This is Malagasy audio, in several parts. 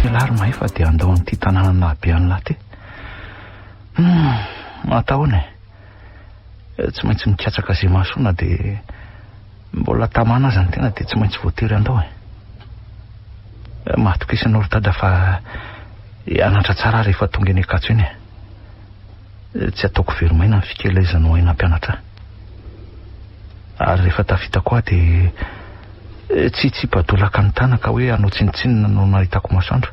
Ialahy ry Mahefa dia handao an'ity tanàna nahabe an'lah ty. Hum, matahoana e. Tsy maintsy mikatsaka izay mahasoa na dia mbola tamana aza ny tena dia tsy maintsy voatery handao e. Mahatokisa anao ry dada fa hianatra tsara aho rehefa tonga eny Ankatso eny e. Tsy ataoko very maina ny fikelezanao ahy nampianatra ahy. Ary rehefa tafita koa aho dia tsy hitsipa-dolaka ny tana ka hoe hanao tsinontsinona no nahitako masoandro.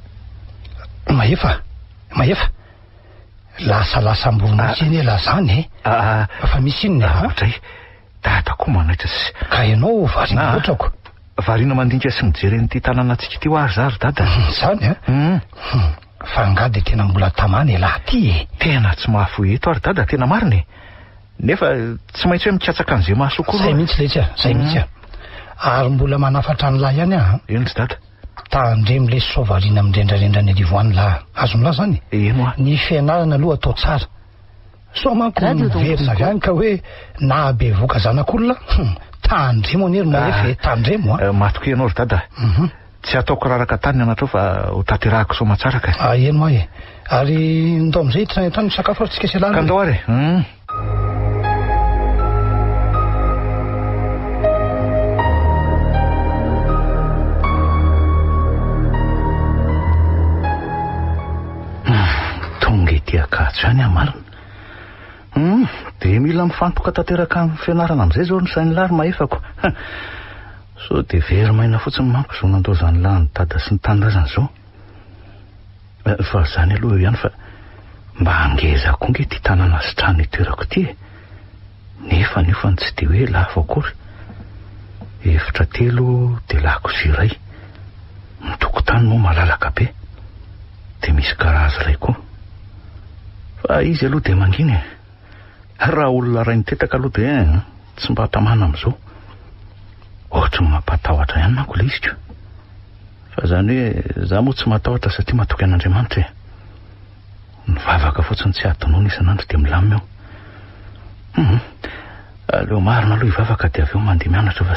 Mahefa! Mahefa! Lasalasa ambony mihitsy anie lahy zany e! Fa misy inona e? Oadray! Dada koa manaitra sy. Ka ianao variana loatra ko. Variana mandinika sy mijery an'ity tanànantsika ity hoa ry za ry dada. Izany an? Hum. Fa angaha dia tena mbola tamana ialahy ity e? Tena tsy mahafoy eto aho ry dada, tena marina e. Nefa tsy maintsy hoe mikatsaka an'izay mahasoa koa aloha. Zay mihitsy letsy a, zay mihitsy a. Ary mbola manafatra an'lah ihany aho an. Eny ry dada. Tandremo lesy sao variana mirendrarendra any arivo any lah. Azon'lah zany? Eny hoa. Ny fianarana aloha atao tsara. Sao manko miverina avy any ka hoe nahabevoka zanak'olona, hum, tandremo anie ry Mahefa e, tandremo a. Matokia ianao ry dada. Tsy hataoko raraka tany ny anatrao fa ho tanterahako soamatsara ka. Ah, eny moa e. Ary ndao amin'izay hiditra any an-trano misakafo ary tsika sy ialahy Ka ndao ary e. Hum. Tonga ety Ankatso ihany aho marina. Hum, dia mila mifantoka tanteraka amin'ny fianarana amin'izay izao ny sain'lah ry Mahefako. Sao dia very maina fotsiny manko izao nandaozan'lah an'i Dada sy ny tanindrazana izao. Fa izany aloha eo ihany fa mba ngeza koa nge ity tanàna sy trano itoerako ity e. Nefa ny hofany tsy dia hoe lafo akory. Efitra telo dia lakozia iray. Ny tokotany moa malalaka be. Dia misy garazy iray koa. Fa izy aloha dia mangina e. Raha olona iray mitetaka aloha dia tsy mba tamana amin'izao. Ohatry ny mampatahotra ihany manko ilay izy ko. Fa izany hoe izaho moa tsy matahotra satria matoky an'Andriamanitra e. Ny vavaka fotsiny tsy adinoina isan'andro dia milamina eo. Hum, aleo marina aloha hivavaka dia avy eo mandeha mianatra fa.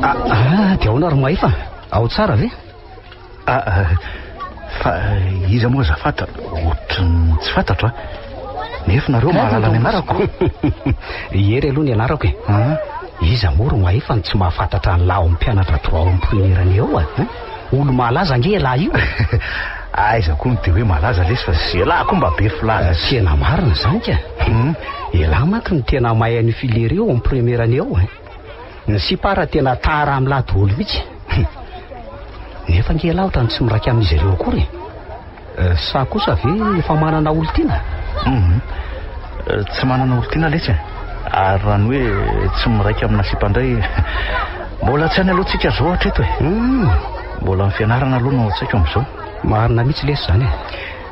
Ah, ah, dia ahoana ry Mahefa? Ao tsara ve? Ah, ah, fa iza moa azafady? Ohatran'ny tsy fantatro a. Nefa nareo mahalala ny anarako. Hery aloha ny anarako e. Ah. Iza moa ry Mahefa no tsy mahafantatra an'lah ao mpianatra droit ao amin'ny première année ao a? Olo-malaza ange ialahy io e. Aiza koa no dia hoe malaza lesy fa zelahy koa mba be filaza. Tena marina izany ka. Ialahy manko no tena mahay an'io filière io ao amin'ny première année ao e. Ny sipa ara tena tara amin'lah daholo mihitsy. Nefa ange ialahy ohatran'ny tsy miraika amin'izy ireo akory e. Sa kosa ve efa manana olon-tiana? Hum. Tsy manana olon-tiana letsy e. Ary raha ny hoe tsy miraika amina sipa indray, mbola tsy any aloha tsika izao hatreto e. Hum. Mbola ny fianarana aloha no ao an-tsaiko amin'izao. Marina mihitsy lesy izany e.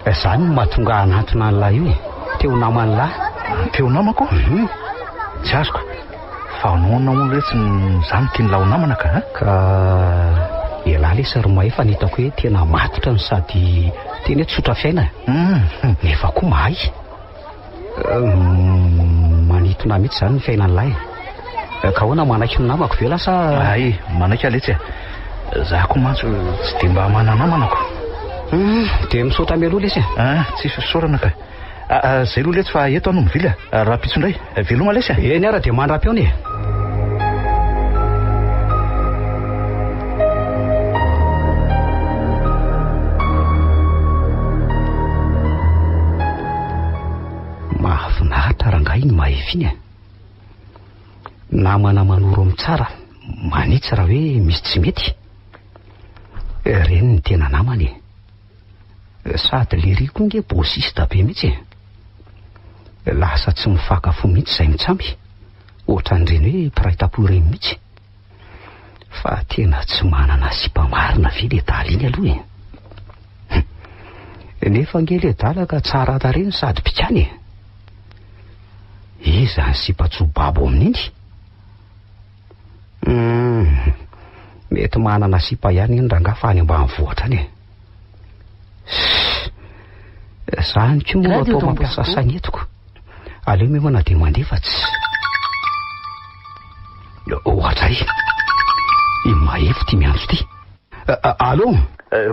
Izany no mahatonga ahy hanantona an'lah io e. Te ho naman'lah. Te ho namako? Hum. Tsy azoko. Fa nahoana hono re tsy za no tian'lah ho namana ka a? Ka ialahy lesy ry Mahefa no hitako hoe tena matotra no sady tena hoe tsotra fiaina e. Hum. Nefa koa mahay. Manintona mihitsy izany ny fiainan'lah e. Ka ahoana manaiky ny namako ve lah sa. Hay, manaiky aho letsy e. Za koa mantsy tsy dia mba mana-namana ko. Hum, dia misaotra mialoha lesy e. Ah, tsisy fisaorana ka. Ah, zay aloha letsy fa eto aho no mivily a. Rahampitso indray. Veloma lesy e. Eny ara dia mandra-pihaona e. Mahafinaritra rangahy iny Mahefa iny e. Namana manoro amin'ny tsara, manitsy raha hoe misy tsy mety. Ireny ny tena namana e. Sady lery koa nge bosista be mihitsy e. Lasa tsy mifaka fo mihitsy izay mitsamy. Ohatran'ireny hoe mpiray tampo ireny mihitsy. Fa tena tsy manana sipa marina ve le dala iny aloha e? Nefa ange le dala ka tsara tarehy no sady pikany e. Iza ny sipa tsy ho babo amin'iny? Hum, mety manana sipa ihany iny rangahy fa any ambanivohitra any e. Zany koa moa no Radio atao Don mampiasa Bosco. saina etiko. Aleo miomana dia mandeha fa tsy... Ohatra e. I Mahefa ity miantso ity. Allô?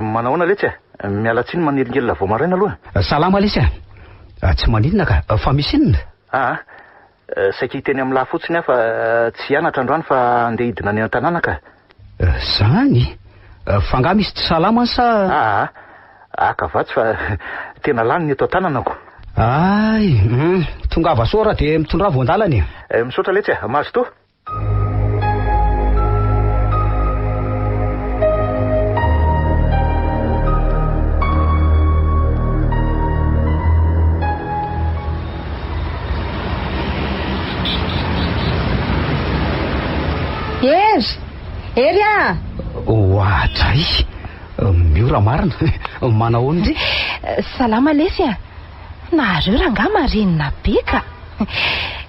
Manahoana letsy e? Miala tsiny manelingelina vao maraina aloha. Salama lesy a. Tsy maninona ka, fa misy inona? Aa, saika hiteny amin'ny lahy fotsiny aho fa tsy hianatra androany fa andeha hidina any an-tanàna ka. Zany? Fa angaha misy tsy salama any sa? Aa, aka vatsy fa tena lany ny eto an-tananako. Ay, tongava soa raha dia mitondrà voan-dalana e. Misaotra letsy e, mazotoa. Hery! Hery ah! Oadray! Miora marina. Manahoana ndry? Salama lesy ah! Nareo rangahy marenina be ka!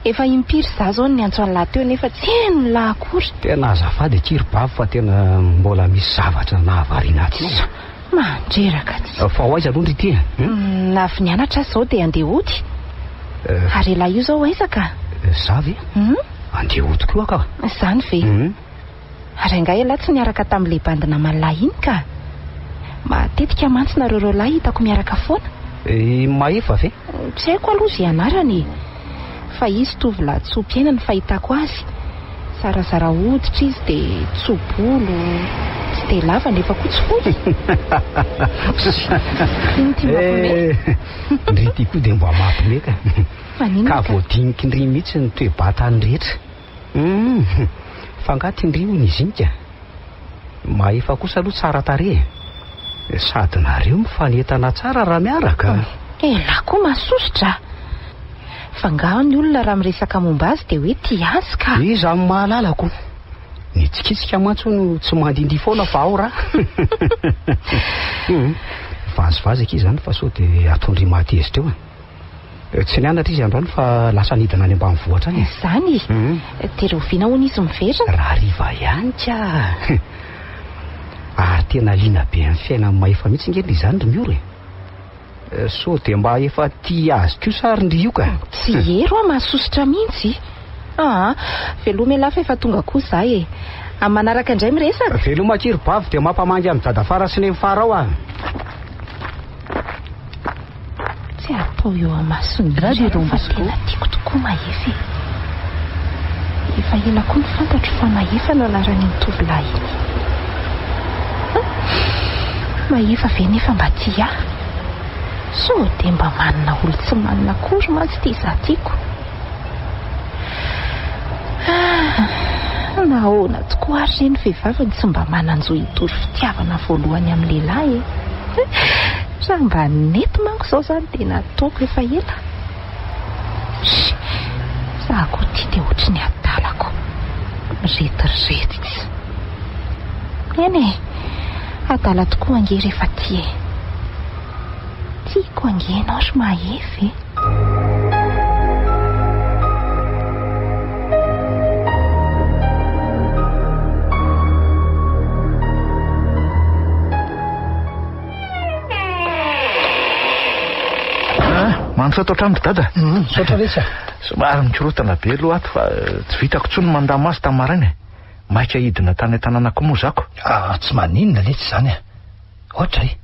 Efa impiry za zao no niantso an'lah teo nefa tsy henon'lah akory. Tena azafady akia ry babo fa tena mbola misy zavatra nahavariana ahy teo. Mandreraka tsy. Fa ho aiza aloha ndry ity e? Avy nianatra aho izao dia andeha hody. Ary elah io izao aiza ka? Za ve? Andeha hody koa aho ka. Izany ve? Ary angaha ialahy tsy niaraka tamin'ilay bandy naman'lahy iny ka? Matetika mantsy nareo roa lahy hitako miaraka foana. I Mahefa ve? Tsy haiko aloha izay anarany e! Fa izy tovolahy tso-piaina ny fahitako azy. Zarazara hoditra izy dia tso-bolo, tsy dia lava nefa koa tsy fohy. Ino ity mampime? Eh, ndry ity koa dia mba mampime ka. Maninona Ka ka? voadiniky ndry mihitsy ny toe-batany rehetra. Humm! Fa angaha ty ndry hono izy iny ka? Mahefa kosa aloha tsara tarehy e! Sady nareo mifanentana tsara raha miaraka. Elah koa mahasosotra a! Fa angaha ny olona raha miresaka momba azy dia hoe tia azy ka! Iza no mahalala ko! Ny tsikitsika mantsy hono tsy mandindia foana fa ao raha! Humm! Vazivazy akia izany fa sao dia ataon-dry mahatezitra eo e! Tsy nianatra izy androany fa lasa nidina any ambanivohitra any e. Izany e? Dia rahoviana hono izy miverina? Rahariva ihany ka! Ary tena liana be amin'ny fiainan'i Mahefa mihitsy ange ndry izany ry Miora e. Sao dia mba efa tia azy kosa ary ndry io ka? Tsy hery hoa mahasosotra mihitsy. Aa, veloma elah fa efa tonga koa za e. Amin'ny manaraka indray miresaka. Veloma akia ry bavy dia mampamangy amin'i Dadafara sy Nenifara ao ah. Tsy atao eo amason'ny Radio olona Don fa Bosco. tena tiako tokoa Mahefa e. Efa ela koa no fantatro fa Mahefa no anaran'iny tovolahy iny. Mahefa ve nefa mba tia ahy? Sao dia mba manana olon-tsy manana akory mantsy ity izaho tiako. Ah, nahoana tokoa ary re ny vehivavy no tsy mba manan-jo hitory fitiavana voalohany amin'ny lehilahy e? Raha mba nety manko izao izany dia nataoko efa ela. Ry, za koa ity dia ohatry ny adalako. Miretirety tsy. Eny e, adala tokoa ange rehefa tia e. Tiako ange ianao ry Mahefa e. Mandroso ato an-trano ry dada. Misaotra lesy a. Somary mikorontana be aloha ato fa tsy vitako intsony ny mandamina azy tamin'ny maraina e. Maika hidina tany an-tanàna koa moa zako. Ah, tsy maninona letsy izany a. Ohatra e.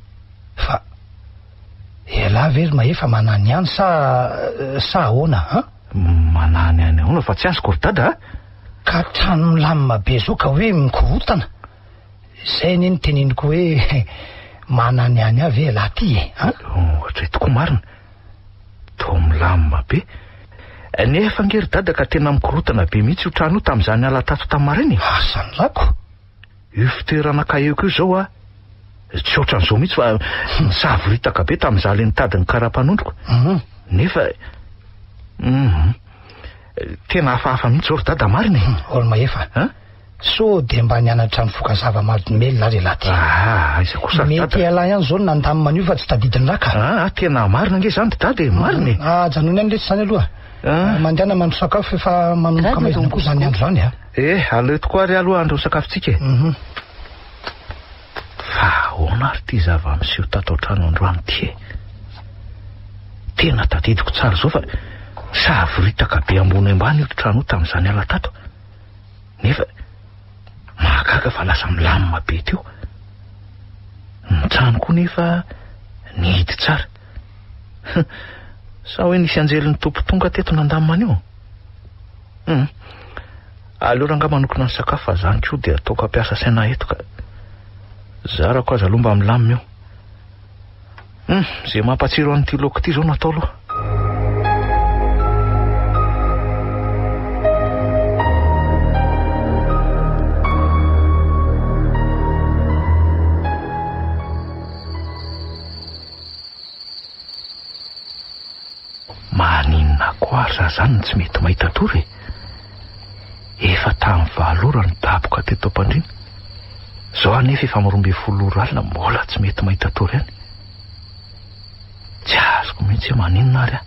Fa ialahy ve ry Mahefa manany ihany sa sa ahoana an? Manany ihany ahoana fa tsy azoko ry dada a. Ka trano milamina be zao ka hoe mikorontana. Izay anie no teneniko hoe manany ihany ahy ve ialahy ty e an? Ohatra tokoa marina. Toa milamina be. Nefa ange ry dada ka tena mikorontana be mihitsy io trano io tamin'izaho niala tato tamin'ny maraina e. Asa ny lako. Io fitoerana kaheko io izao a, tsy ohatran'izao mihitsy fa nisavoritaka be tamin'izaho ilay nitady ny kara-panondroko. Nefa, hum, tena hafahafa mihitsy izao ry dada marina e. Ol Mahefa, An? sao dia mba nianatra nifoka zava-mahadomelina ary ialahy ty? Ah, aiza kosa ry Mety dada? ialahy ihany izao no nandamina an'io fa tsy tadidin'i Raka. Ah, tena marina ange izany ry dada e, marina e. Ah, ajanony any letsy izany aloha. Ah. Mandehana mandro sakafo efa manomboka Radio maizina koa izany andro izany a. Eh, aleo tokoa ary aloha handro ny sakafontsika e. Mhm. Fa ahoana? ahoana ary ity zava-miseho tato an-trano androany ity e? Tena tadidiko tsara izao fa savoritaka be ambony ambany io trano io tamin'izaho niala tato. Nefa mahagaga fa lasa milamina be teo. Ny trano koa nefa nihidy tsara. Sa hoe nisy anjelin'ny Tompo tonga teto nandamina an'io? Hum. Aleo rangahy manokana ny sakafo fa zany koa dia ataoko hampiasa saina eto ka. Zarako aza aloha mba milamina io. Hum, izay mampatsiro an'ity laoka ity izao no atao aloha. Maninona koa ary za zany no tsy mety mahita tory e? Efa tamin'ny valo ora no daboka teto am-pandriana. Zao anefa efa amin'ny 12 ora alina mbola tsy mety mahita tory ihany. Tsy azoko mihitsy hoe maninona ary aho.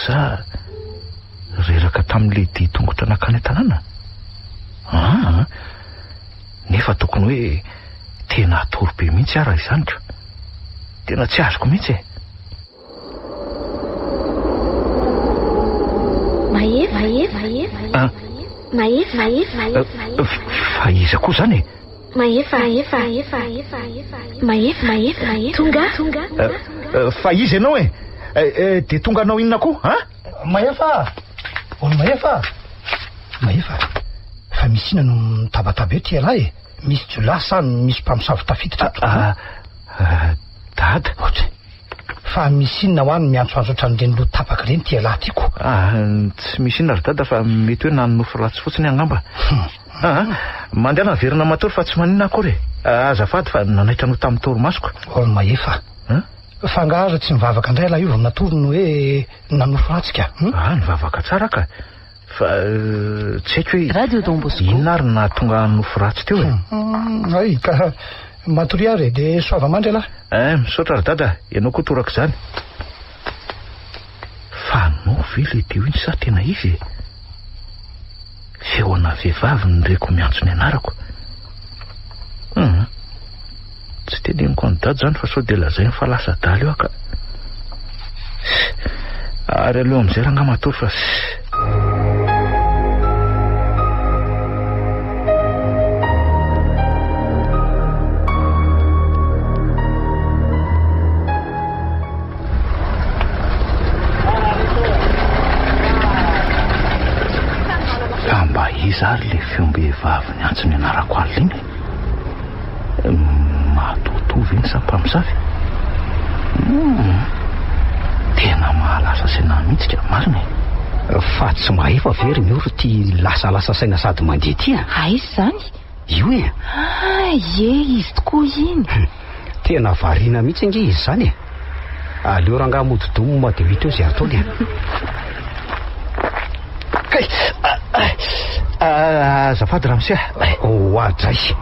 Sa reraka tamin'ilay dia tongotra nankany an-tanàna? Aa! Nefa tokony hoe tena hatory be mihitsy aho raha izany ko. Tena tsy azoko mihitsy e. Mahefa, mahefa, Ah. mahefa, mahefa, Eh, Fa iza koa izany e? mahefa, mahefa, mahefa, mahefa, tonga, Eh, eh, Fa iza ianao e? Eh, eh, Dia tonga hanao inona koa? An? Mahefa! Olo Mahefa! Mahefa! Fa misy inona no mitabataba eto ialahy e? Misy jiolahy sa misy mpamosavy tafiditra ato? Ah, ah, Dada. Ohatry. Fa misy inona hoa no miantsoantso ohatran'ireny loha tapaka ireny ity ialahy tiako? Ah, tsy misy inona ry dada fa mety hoe nanonofy ratsy fotsiny angamba. Ah, mandehana miverina matory fa tsy maninona akory e. Ah, azafady fa nanaitra anao tamin'ny torimasoko. Olo Mahefa. Hein? Fa angaha aza tsy mivavaka indray ialahy io vao natory no hoe nanofy ratsy ka? Hum? Ah, nivavaka tsara ka. Fa tsy haiko hoe Radio Don Bosco. inona ary no nahatonga nofy ratsy teo e. Hum, ay ka matoria ary e, dia soava mandry ialahy. Eh, misaotra ry dada, ianao koa torak'izany. Fa nofy ve ilay teo iny sa tena izy e? Feona vehivavy no reko miantso ny anarako. Hum, tsy teneniko an'i dada izany fa sao dia lazainy fa lasa adala eo aho ka. Ary aleo amin'izay rangahy matory fa. Fa mba iza ary ilay feom-behivavy niantso ny anarako alina iny e? Matoatoa ve ny sa mpamosavy? Hum, tena mahalasa saina mihitsy ka, marina e. Fa tsy mahefa ve ry Mioro ity lasalasa saina sady mandeha ity a? Aiza izany? Io e! Ah, ie, izy tokoa iny. Tena variana mihitsy ange izy izany e! Aleo rangahy mody domma dia ho hita eo izay ataony e! Kay! Azafady ramose a! Oadray!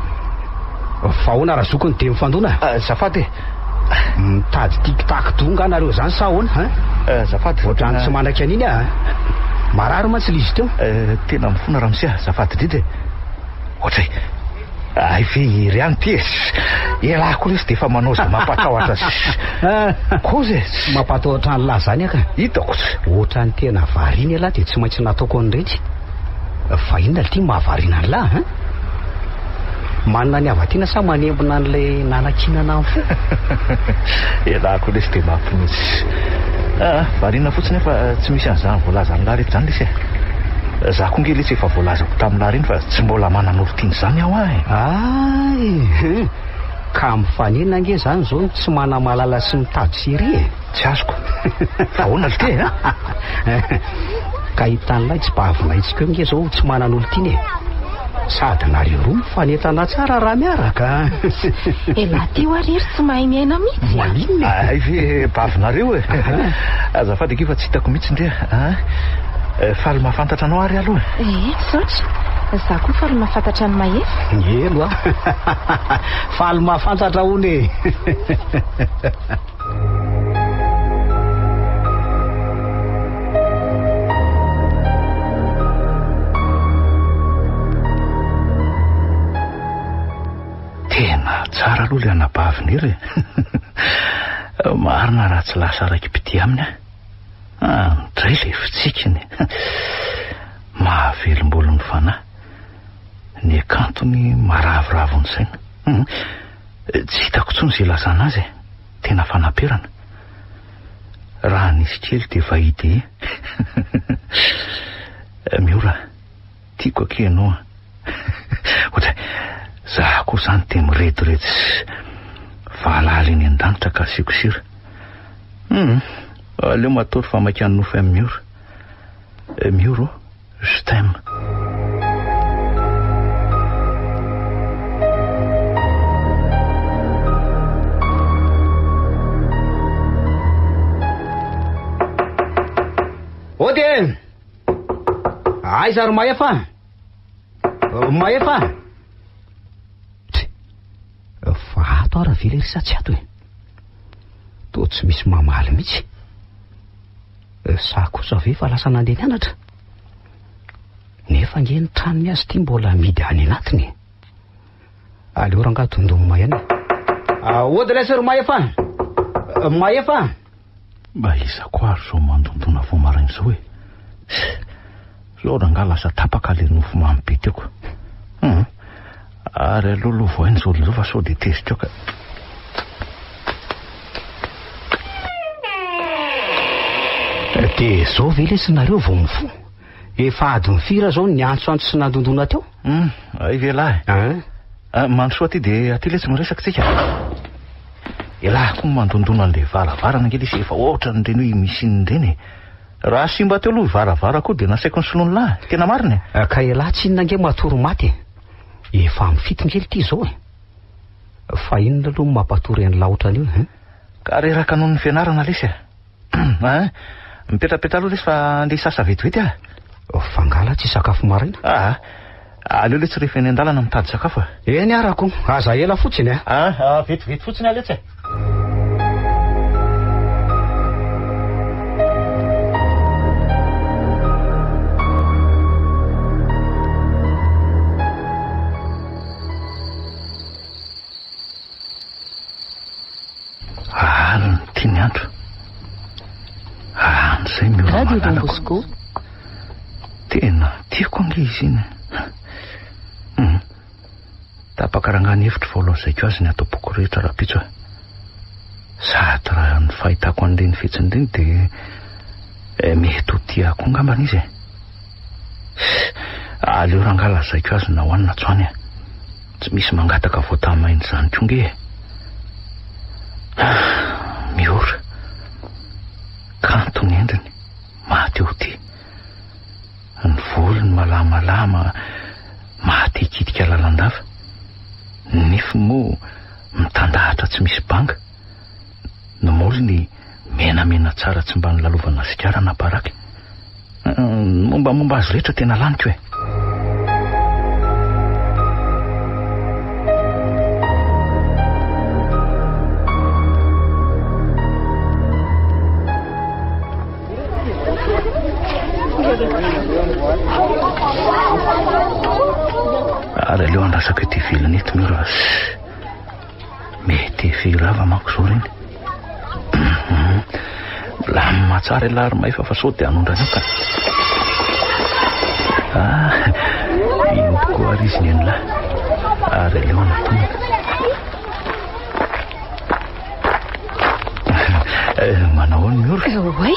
Fa ahoana razokiny dia mifandona? Azafady e! Mitady tic tac do nga nareo izany sa ahoana hein? Azafady. Ohatran'ny tsy manaiky an'iny aho a! Marary mantsy ilay izy teo. Tena mifona ramose a! Azafady indrindra e! Ohatray! Hay ve hery ihany ity e! Elah koa lesy dia efa manao izay mampatahotra kozy e! Mampatahotra an'lah zany aka. Hitako. Ohatran'ny tena variana elah dia tsy maintsy nataoko an'iretsy. Fa inona ity mahavariana an'lah hein? Manana ny hava-tiana sa manembona an'ilay nanakinana ny fo? Elah koa lesy dia mampinotsy. Ah, variana fotsiny aho fa tsy misy an'izany voalazan'lah rehetra izany lesy e! Za koa nge letsy efa voalazako tamin'lah reny fa tsy mbola manana olon-tiana izany aho an e! Ay eh! Ka mifanena ange izany izao ny tsy mana-malala sy mitady série e! Tsy azoko. Fa ahoana lty e? Ka hitan'lah tsy bavinahitsika eo nge izao tsy manana olon-tiana e! Sady nareo roa mifanentana tsara raha miaraka an! Elah ty hoa ry hery tsy mahay miaina mihitsy a! Maninona e? Hay ve bavinareo e! Azafady akia fa tsy hitako mihitsy ndry a! Faly mahafantatra anao ary aloha e! Ee, misaotra. Za koa faly mahafantatra an'i Mahefa. Helo a! Faly mahafantatra hono e! Tena Tsara aloha ilay anabaviny ery e. Marina raha tsy lasa raiki-pitia aminy aho. Ah, ndray ilay fitsikiny. Mahavelombolo ny fanahy. Ny hakantony maharavoravo ny saina. Hum, tsy hitako intsony izay ilazana azy e. Tena fanaperana. Raha nisy kely dia validé. Miora, tiako akia ianao a. Ohatra, za koa izany dia mirediredy sy valala eny an-danitra ka asiako sira. Hum, aleo matory fa maika hanonofy amin'i Miora. Miora ô, je t'aime. Ody e! Aiza ry Mahefa? Mahefa! Fa ato ara ve lery sa tsy ato e? Toa tsy misy mamaly mihitsy. Sa kosa ve fa lasa nandeha nianatra? Nefa ange ny tranony azy ity mbola amidy any anatiny e. Aleo rangaha dondonina ihany e. Ody lesy ry Mahefa! Mahefa! Mba iza koa ary izao mandondona vao maraina izao e? Izao rangaha lasa tapaka ilay nofy mamy be teo ka. Hum. Ary aleo aloha vohaina izao olona izao fa sao dia tezitra eo ka. Dia izao ve lesy nareo vao mifoha? Efa adiny firy izao no niantsoantso sy nandondona teo? Hum, hay ve lahy? Hein? Ah, mandrosoa aty dia aty letsy miresaka tsika. Elah koa mandondona an'ilay varavarana ange lesy efa ohatran'ireny hoe misy inona ireny e. Raha simba teo aloha io varavarako io dia nasaiko nisoloan'ny lahy. Tena marina e. Ka elah tsinona ange matory maty e. Efa amin'ny fito nge ity izao e. Fa inona aloha no mampatory an'lah ohatran'io hein? Ka reraka noho ny fianarana lesy e. Hein? Mipetrapetra aloha lesy fa andeha hisasa vetivety aho. Fa angaha lah tsy hisakafo maraina? Aa, aleo letsy rehefa eny an-dalana mitady sakafo e. Eny arako, aza ela fotsiny a. Aa, vetivety fotsiny aho letsy e. Alina ity ny andro. Any izay ny ora Radio Don malalako. Bosco. Tena tiako ange izy iny. Hmm. Tapaka rangahy ny hevitro vao lazaiko azy ny ato am-poko rehetra rahampitso a. Sady raha ny fahitako an'ireny fihetsiny ireny dia eh, mety ho tia ahy koa angambany izy e. Aleo rangahy lazaiko azy na ho any na tsy ho any a. Tsy misy mangataka voatamaina izany koa nge e. Ah, Miora. Kanto ny endriny, maha-te ho tia. Ny volony malamalama, maha-te hikitika lalandava. Ny nifiny moa mitandahatra tsy misy banga. Ny molony menamena tsara tsy mba nolalovana sigara na paraky. Ny mombamomba azy rehetra tena laniko e. Ary aleo andrasako ety ivelany eto Mira. Mety hirava manko izao ireny. Milamina tsara ialahy ry Mahefa fa sao dia hanondrana eo ka. Ah, iny tokoa ary izy nenilahy. Ary aleo anatonana. Eh, manao ahoana Miora? Oay,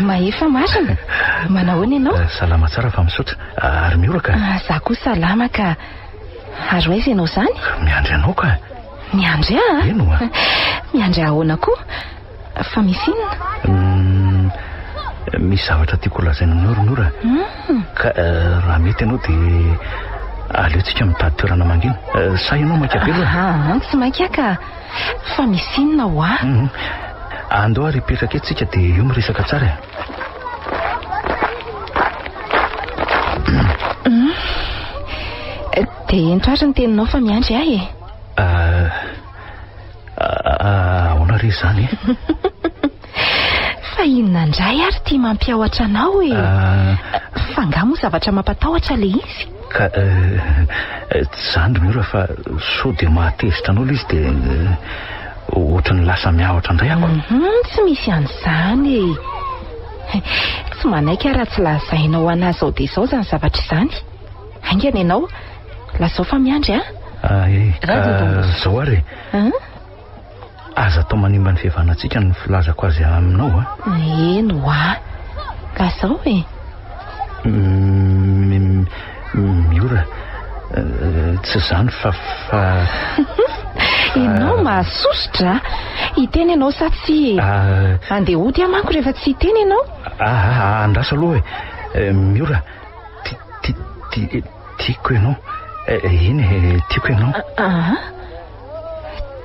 Mahefa marina. Manao ahoana ianao? Eh, salama tsara fa misaotra. Ary Miora ka? Ah, za koa salama ka. Ary ho aiza ianao izany? Miandry anao ka. Miandry ahy? Eny oa. Miandry ahy ahoana koa? Fa misy inona? Hmm, misy zavatra tiako holazaina aminao ry Nora. Hmm. Ka eh, raha mety ianao dia aleontsika mitady toerana mangina. Eh, sa ianao maika be aloha? Ah, tsy maika ka. Fa misy inona ho ahy? Hmm. Andao ary hipetraka eto tsika dia eo miresaka tsara e. Dia ento ary ny teninao fa miandry ahy e. Ah, ah, ahoana re izany e? Fa inona indray ary ity mampiahotra anao e? Ah. Fa angaha moa zavatra mampatahotra ilay izy? Ka tsy izany ry Miora fa sao dia mahatezitra anao ilay izy dia ohatran'ny lasa miahotra indray aho. Hum, tsy misy an'izany e. Tsy manaiky aho raha tsy lazainao an'ahy izao dia izao izany zavatra izany. Haingana ianao, lazao fa miandry an. Ah, e, ka izao ary e. Aza atao manimba ny fihavanantsika ny filazako azy aminao a. Eny hoa. Lazao e. Miora, tsy izany fa fa. Ianao mahasosotra a. Hiteny ianao sa tsia e? Andeha hody aho manko rehefa tsy hiteny ianao. Aa, andraso aloha e. Miora, ti, ti, ti, tiako ianao. Eny e, tiako ianao. Aa,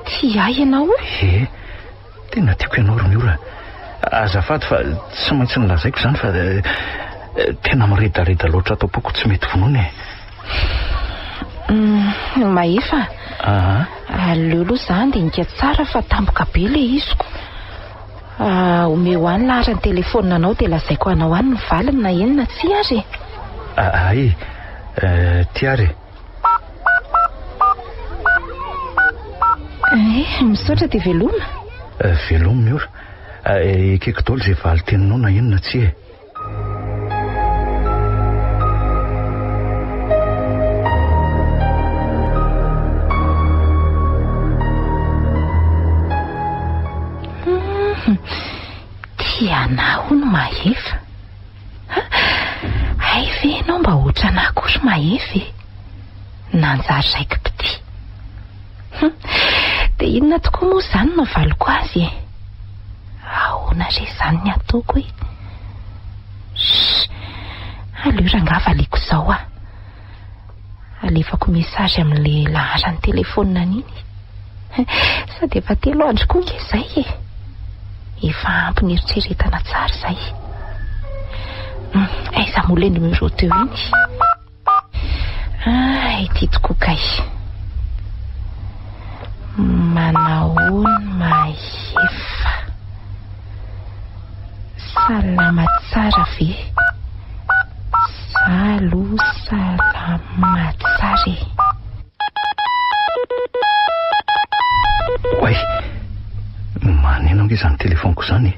tia ahy ianao? Ie, tena tiako ianao ry Miora. Azafady fa tsy maintsy nolazaiko izany fa tena miredareda loatra ato am-poko tsy mety vonoina e. Mahefa, aleo aloha izaho handinika tsara fa tampoka be ilay iziko. Omeo ahy ny laharan'ny telefaoninanao dia lazaiko anao any ny valiny na eny na tsia ary e. Ay, ty ary e. Eh, misaotra dia veloma. Veloma Miora. Ekeko daholo izay valin-teninao na eny na tsia e. Tia anah hono Mahefa. Hay ve ianao mba ohatranah koa ry Mahefa e? Nanjary raiki-pitia. Dia inona tokoa moa izany no navaliko azy e? Ahoana re izany ny ataoko e? Shh! Aleo rangahy valiako izao ah. Alefako message amin'ilay laharan'ny telefaonina iny. Sady efa telo andro koa nge izay e. Efa ampy nieritreretana tsara izay. Aiza moa ilay numéro teo iny? Ah, ity tokoa kay. Manahoana Mahefa? Salama tsara ve? Za aloha salama tsara e. Oay! Maneno ange izany telefaoniko izany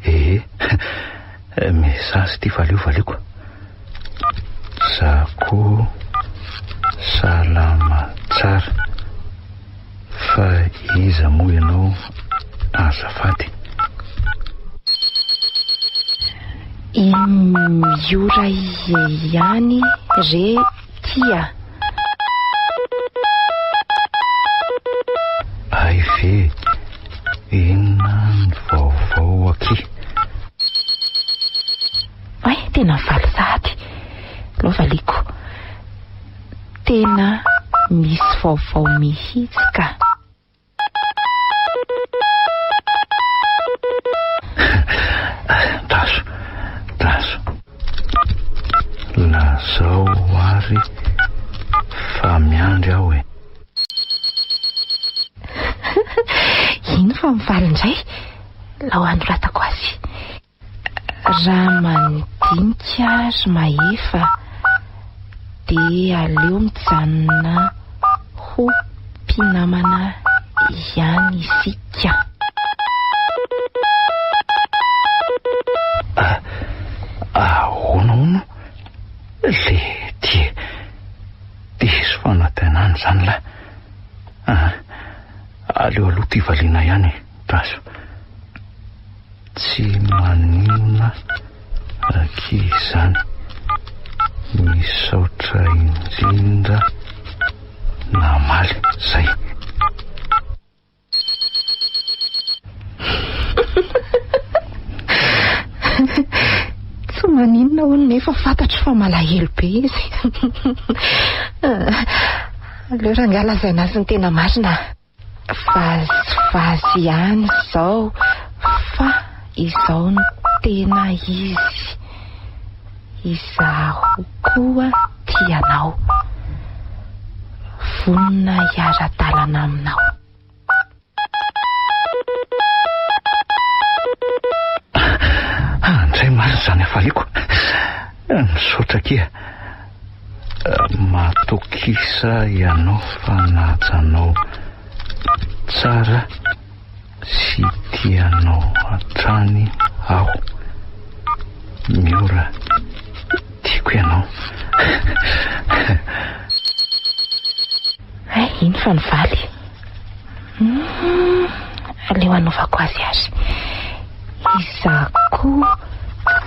e. Ee, message ity fa aleo valiako. Za koa salama tsara. Fa iza moa ianao azafady? I Miora ihany re ty a! Hay ve? Inona ny vaovao akia? Oay, tena mivaly sahady. Aleo valiako. Tena misy vaovao mihitsy ka. Daso, daso. Lazao ary fa miandry aho e. Ino fa mivaly indray? Lao anoratako azy. Raha mandinika ry Mahefa dia aleo mijanona ho mpinamana ihany isika. Ahoana hono? Le dia diso fanantenana izany lahy. Ah, aleo aloha ity valiana ihany e, Daso. Tsy maninona akia izany. Misaotra indrindra namaly. Zay. Tsy maninona hono nefa fantatro fa malahelo be izy. Aleo rangahy lazaina azy ny tena marina. Vazivazy ihany izao fa izao no tena izy. Izaho koa tia anao. Vonona hiara-dalana aminao. Andray marina izany hafaliako. Misaotra akia. Matokisa ianao fa najanao tsara sy tianao hatrany aho. Miora, tiako ianao. Hay, iny fa nivaly. Hmm, aleo hanaovako azy ary. Izaho koa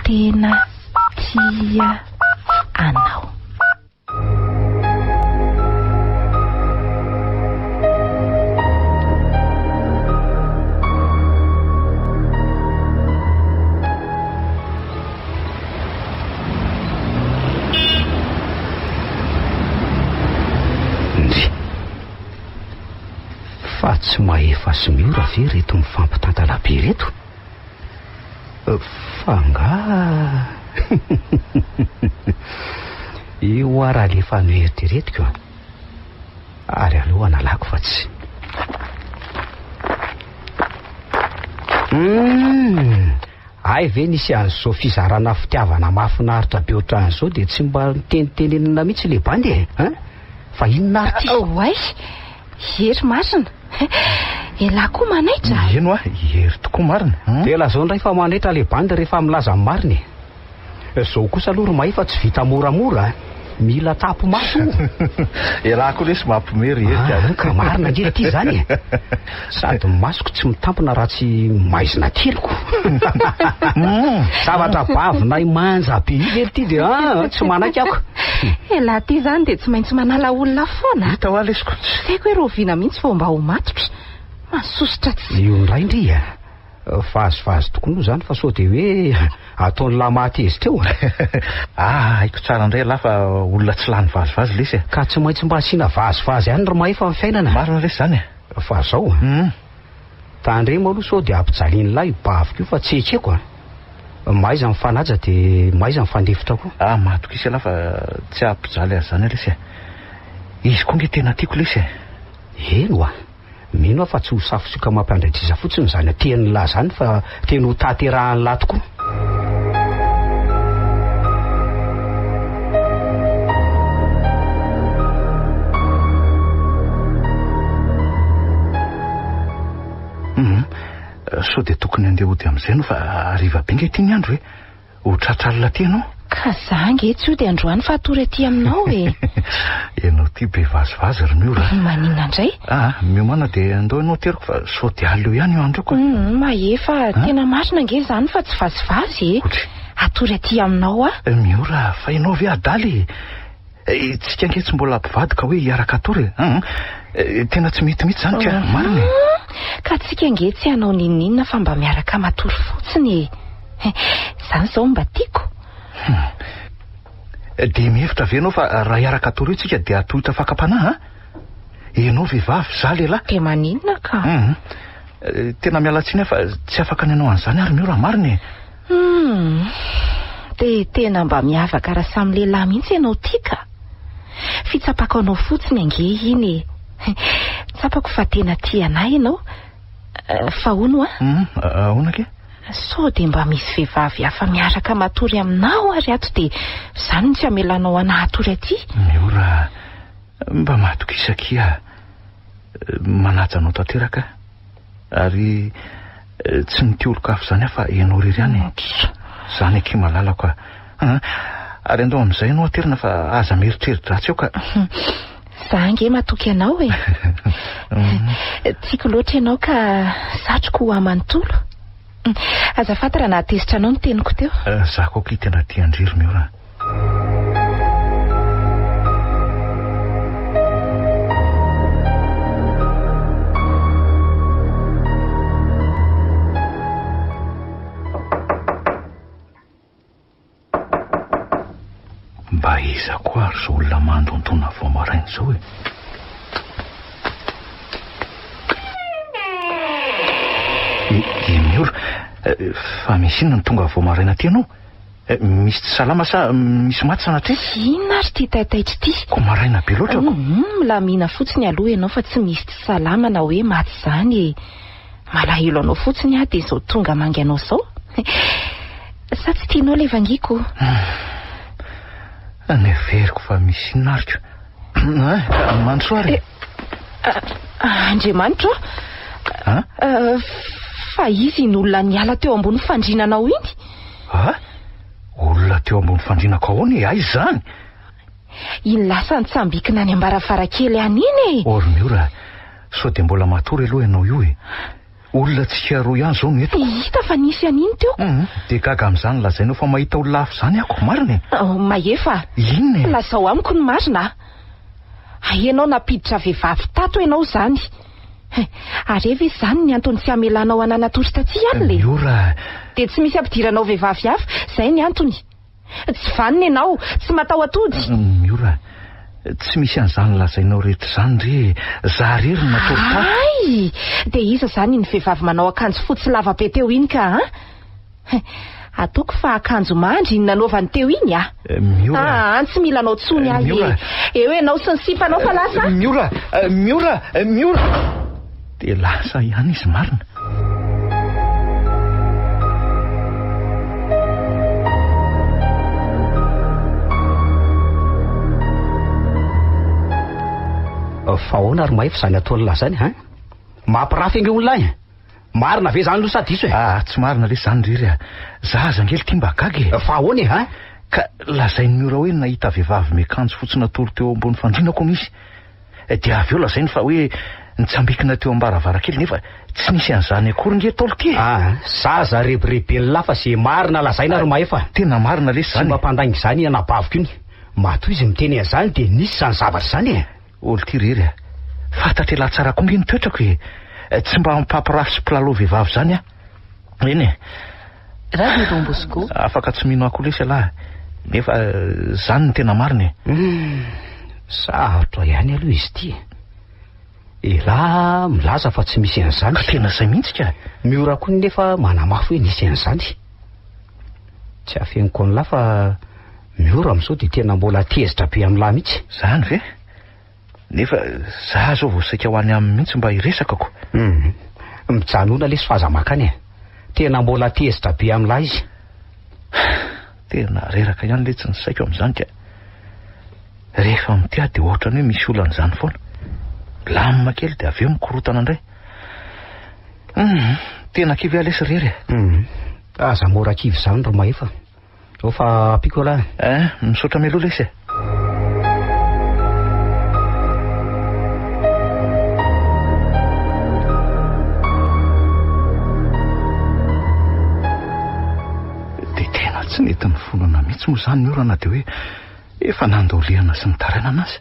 tena tia anao. Ndry. Fa tsy mahefa sy miora ve ireto mifampitantana be ireto? Fa angaha Io hoa raha le efa noeritreretiko a. Ary aleo analako fa tsy. Hum! Hay ve nisy an'izao fizarana fitiavana mahafinaritra be ohatran'izao dia tsy mba nitenitenenina mihitsy le bandy e! Hein? Fa inona ary ity? Oay! Hery marina! Elah koa manaitra? Eny hoa, hery tokoa marina. Dia lazao indray fa manaitra le bandy rehefa milaza ny marina e! Zao kosa aloha ry Mahefa tsy vita moramora a! Mila tapi-maso o! Elah koa lesy mampiomehy ry Hery ka. Ka marina ange ity izany e! Sady ny masoko tsy mitampina raha tsy maizina kely ko! Zavatra bavinay manja be io ve ity dia an! Tsy manaiky aho ka! Elah ity izany dia tsy maintsy manala olona foana a! Hita hoa lesy ko! Tsy haiko hoe rahoviana mihitsy vao mba ho matotra! Masosotra tsy. Io indray ndry a! Vazivazy tokoa moa izany fa sao dia hoe ataon'lah mahatezitra eo. Ah, haiko tsara indray ialahy fa olona tsy lany vazivazy lesy e. Ka tsy maintsy mba asiana vazivazy ihany ry Mahefa amin'ny fiainana. Marina lesy izany e. Fa zao a. Tandremo aloha sao dia ampijalian'lah io baviko io fa tsy ekeko a. Mahaiza mifanaja dia mahaiza mifandefitra koa. Ah, mahatokisa ialahy fa tsy hampijaly azy izany lesy e. Izy koa ange tena tiako lesy e. Eny oa. Mino aho fa tsy ho safosioka mampiandraikitra fotsiny izany tenin'lah izany fa teny ho tanterahan'lah tokoa. Hum, sao dia tokony handeha hody amin'izay ianao fa hariva be ange ity ny andro e. Ho tratra alina aty ianao. Ka za ange tsy hody androany fa hatory aty aminao e. Ianao ity be vazivazy ry Miora a. Maninona indray? Aa, miomàna dia andao ianao ateriko fa sao dia alina eo ihany io andro io ka. Humm, Mahefa, tena marina ange izany fa tsy vazivazy e. Ohatry. Hatory aty aminao aho. Miora, fa ianao ve adala e? Tsika ange tsy mbola mpivady ka hoe hiaraka hatory e. Humm, tena tsy mety mihitsy izany ka, marina e. Ka tsika ange tsy hanao n'inon'inona fa mba miaraka matory fotsiny e. Izany izao mba tiako. Hum. Dia mihevitra ve ianao fa raha hiaraka hatory eo tsika dia hatohitra fakam-panahy an? Ianao vehivavy, izaho lehilahy. Dia maninona ka? Hum. Tena miala tsiny aho fa tsy afaka ny hanao an'izany ary Miora, marina e. Hum. Dia tena mba miavaka raha samy lehilahy mihitsy ianao ity ka. Fitsapako anao fotsiny ange iny e. Tsapako fa tena tia an'ahy ianao. Fa hono hoa? Hum, ahoana kay? Sao dia mba misy vehivavy hafa miaraka matory aminao ary ato dia izany no tsy hamelanao anà hatory aty? Miora, mba matokisa akia. Manaja anao tanteraka aho. Ary tsy mitia olon-kafa izany aho fa ianao irery ihany e. Izany akia malalako a. Ary andao amin'izay ianao aterina fa aza mieritreri-dratsy eo ka. Za ange matoky anao e. Tiako loatra ianao ka satriko ho ahy manontolo. Azafady raha nahatezitra anao ny teniko teo. Za koa akia tena tia an-dry ry Miora. Mba iza koa ary izao olona mandondona vao maraina izao e? I Miora, fa misy inona no tonga vao maraina aty ianao? Misy tsy salama sa misy maty sanatria? Inona ary ity taitaitra ity? Koa maraina be loatra ko. Milamina fotsiny aloha ianao fa tsy misy tsy salama na hoe maty izany e. Malahelo anao fotsiny aho dia izao tonga mangy anao izao. Sa tsy tianao ilay vangiko? Neveriko fa misy inona ary ko. Mandrosoa ary. Andriamanitra ô! Fa iza iny olona niala teo ambony fandrinanao iny? A? Olona teo ambony fandrinako ahoana e? Aiza izany? Iny lasa nitsambikina any am-baravarankely any iny e! Or Miora, sao dia mbola matory aloha ianao io e? Olona tsika roa ihany izao no eto. Hita fa nisy an'iny teo. Hum, dia gaga amin'izany lazainao fa mahita olona hafa izany ako, marina e? Oh, Mahefa. Inona e? Lazao amiko ny marina a. Hay ianao nampiditra vehivavy tato ianao izany. Ary ve izany ny antony tsy hamelanao anà natory taty alina e? Miora. Dia tsy misy ampidiranao vehivavy hafa, izay ny antony. Tsy vanona ianao, tsy mataho-atody. Miora, tsy misy an'izany lazainao rehetra izany re e! Za irery no natory tato. Hay! Dia iza izany iny vehivavy manao akanjo fotsy lava be teo iny ka an? Ataoko fa akanjo mandry iny nanaovany teo iny ah! Miora. Aa, tsy mila anao tsony aho Miora. e! Eo ianao sy ny sipanao fa lasa. Miora! Miora! Miora! Dia lasa ihany izy marina. Fa ahoana ry Mahefa izany ataon'lah izany hein? Mampirafy ange olona e! Marina ve izany aloha sa diso e? Ah, tsy marina lesy izany ry Hery a! Za aza ange ity mba gaga e! Fa ahoana e hein? Ka lazain'i Miora hoe nahita vehivavy miakanjo fotsy natory teo ambony fandriana hono izy. Dia avy eo lazainy fa hoe nitsambikina teo am-baravarankely nefa tsy nisy an'izany akory nge Ntaolo ty e! Ah, zaza rebireben'lah fa ze marina lazaina ry Mahefa. Tena marina lesy Tsy izany e! mba mpandainga izany i anabaviko iny. Matoa izy miteny an'izany dia nisy izany zavatra izany e! Olo ty rery a! Fantatr'elah tsara koa nge ny toetrako e! Tsy mba mpampirafy sy mpilalao vehivavy izany aho. Eny e! Radio Don Bosco. Afaka tsy mino ahy koa lesy ialahy nefa zany no tena marina e. Hum, sarotra ihany aloha izy ity e. Elah milaza fa tsy misy an'izany. Ka tena zay mihitsy ka. Miora koa nefa manamafy hoe nisy an'izany. Tsy afeniko an'lah fa Miora amin'izao dia tena mbola tezitra be amin'lah mihitsy. Zany ve? Nefa za zao vao saika ho any aminy mihitsy mba hiresakako. Hum. Mijanona lesy fa aza makany e. Tena mbola tezitra be amin'lah izy. Tena reraka ihany letsy ny saiko amin'izany ka. Rehefa mitia dia ohatran'ny hoe misy olana izany foana. Milamina kely dia avy eo mikorotana indray. Hum. Tena kivy aho lesy ry Hery e. Hum. Aza mora kivy izany ry Mahefa. Ao fa ampiako ialahy. Eh, misaotra mialoha lesy e. Dia tena tsy nety nifonana mihitsy moa izany ny orana dia hoe efa nandolehana sy nitarainana azy.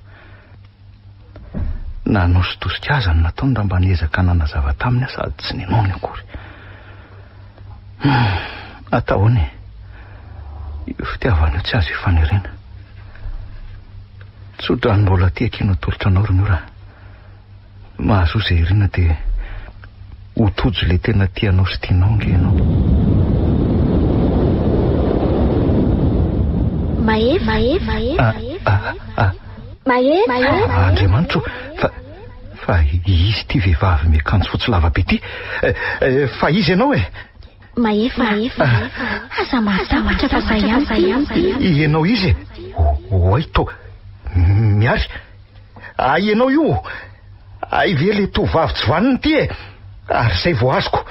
Nanositosika azy ny nataony raha mba niezaka nanazava taminy aho sady tsy ninoany akory. Hum, atao ahoana e? Io fitiavana io tsy azo ifanerena. Tsodrano mbola tia akia no atolotra anao ry Miora. Mahazoa izay irina dia ho tojo ilay tena tianao sy tianao ange ianao. Mahefa, mahefa, mahefa. Andriamanitro, fa fa izy ity vehivavy miakanjo fotsy lava be ity. Fa iza ianao e? Mahefa, aza matahotra fa za ihany ity. Ianao iza e? Oay to Miary. Hay ianao io! Hay ve le tovovavy tsy vanona ity e! Ary izay vao azoko.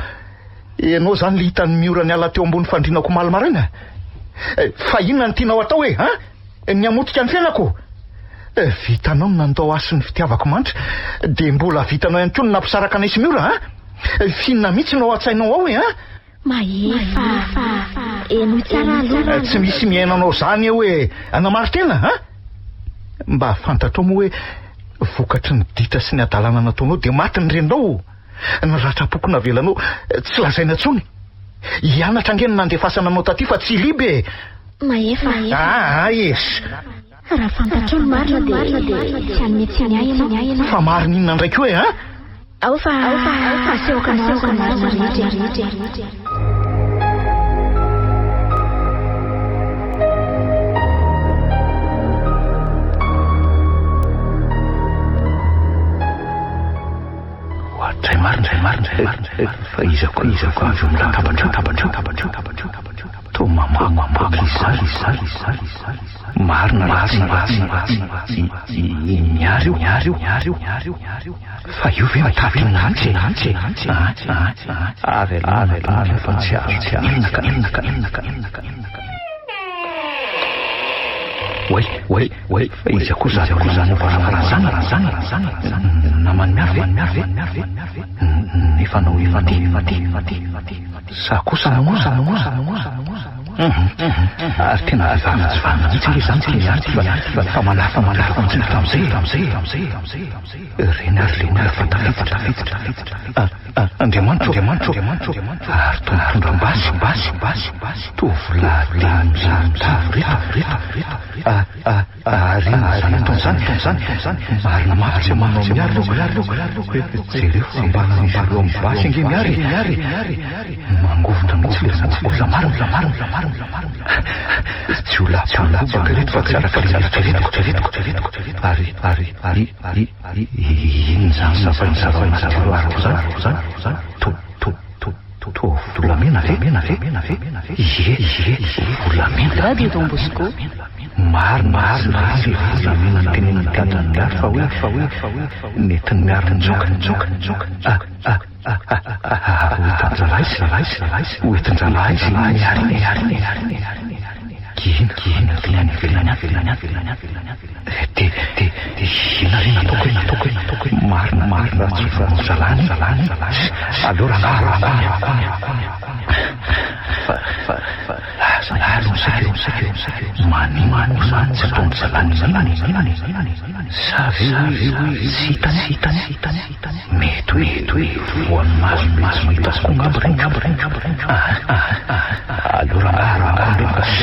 Ianao izany le hitan'i Miora niala teo ambony fandrianako omaly maraina? Fa inona no tianao atao e, an? Ny hamotika ny fiainako? Vitanao ny nandao ahy sy ny fitiavako mantsy, dia mbola vitanao ihany koa ny nampisaraka anay sy Miora, an? F'inona mihitsy no ao an-tsainao ao e, an? Mahefa, henoy tsara aloha. Tsy misy mihaino anao izany eo e! Anamaro-tena, an? Mba fantatrao moa hoe vokatry ny ditra sy ny hadalana nataonao dia maty ny reninao? Ny ratram-poko navelanao tsy lazaina intsony. Hianatra ange no nandefasana anao taty fa tsy hiliby e! Mahefa. Aa es! Raha fantatrao ny marina dia tsy hanome tsiny ahy ianao. Fa marina inona indray koa e, an? Ao fa asehoko anao aza ny marina rehetra e. Ohatray marina, marina, marina. Fa iza koa, iza koa avy eo amin'ny latabatra, latabatra, latabatra, latabatra. Toa mamaky izany izany izany izany. Marina raha tsy ratsy i Miary io, Miary io, Miary io, Miary io. Fa io ve mitady ny antsy e, antsy e, antsy e, antsy e. Avy aloha nataony fa tsy azo tenenina ka, tenenina ka, tenenina ka, tenenina ka. Oay, oay, oay, fa iza koa izany olona manao varavarana izany, izany, izany, izany. Naman'i Miary ve, Miary ve, Miary ve, Miary ve. Nefa anao efa ty, efa ty, efa ty, efa ty. Sa kosa moa, sa moa, sa moa, sa moa. Ary tena vehivavy tsy vanona mihitsy ange izany ity Miary ity fa fa manafa manafa mihitsy hatramin'izay e, hatramin'izay e, hatramin'izay e, hatramin'izay e. Ireny ary ilay olona fa tafiditra, tafiditra, tafiditra. Andriamanitra ô, Andriamanitra ô, Andriamanitra ô. Ary toa mitondra basy, basy, basy, basy. Tovolahy telo misaron-tava ireto, ireto, ireto. Ary inona izany ataony izany, ataony izany, ataony izany? Marina mafy tsy hamono an'i Miary ireo ka. Jereo fa ambanan'izy ireo amin'ny basy ange Miary e. Miary e. Mangovitra mihitsy ilay zanak'olona marina, marina, marina, marina. Jiolahy mpangovaka ireto fa tsy araka ilay eritreretiko, eritreretiko, eritreretiko. Ary, ary, ary, ary, ary, inona izany zava-niseho ao anaty tiroir ao izany, izany, izany? To, to, to, to, volamena ve? Volamena ve? Volamena ve? Ie, ie, volamena. Radio Don Bosco. Marina, marina, tsy volamena ny tenenin'ny dadan'i Miary fa hoe, fa hoe, fa hoe, nentin'i Miary nitsoaka, nitsoaka, nitsoaka. Ah, ah, ah, ah, ah, ah, ho entin-drahalahy izy, rahalahy izy, rahalahy izy, ho entin-drahalahy izy iny Miary iny, Miary iny, Miary iny, Miary iny. Gina, gina, tena any ivelany any, ivelany any, ivelany any, ivelany any. Dia, dia, dia inona re nataoko e, nataoko e, nataoko e. Marina, marina raha tsy vonoin'ny zalany, zalany, zalany. Aleo rangahy, rangahy, rangahy, rangahy. Fa, fa, fa, lasa ihany aloha saika eo, saika eo, saika eo. Maninona moa izany tsy ataon'ny zalany inona e, inona e, inona e. Sa ve hoe, hoe tsy hitany, tsy hitany, tsy hitany, tsy hitany. Mety hoe, mety hoe voan'ny maso be tsy mahita azy koa angamba ireny, angamba ireny, angamba ireny. Ah, ah, ah. Aleo rangahy, rangahy, rangahy.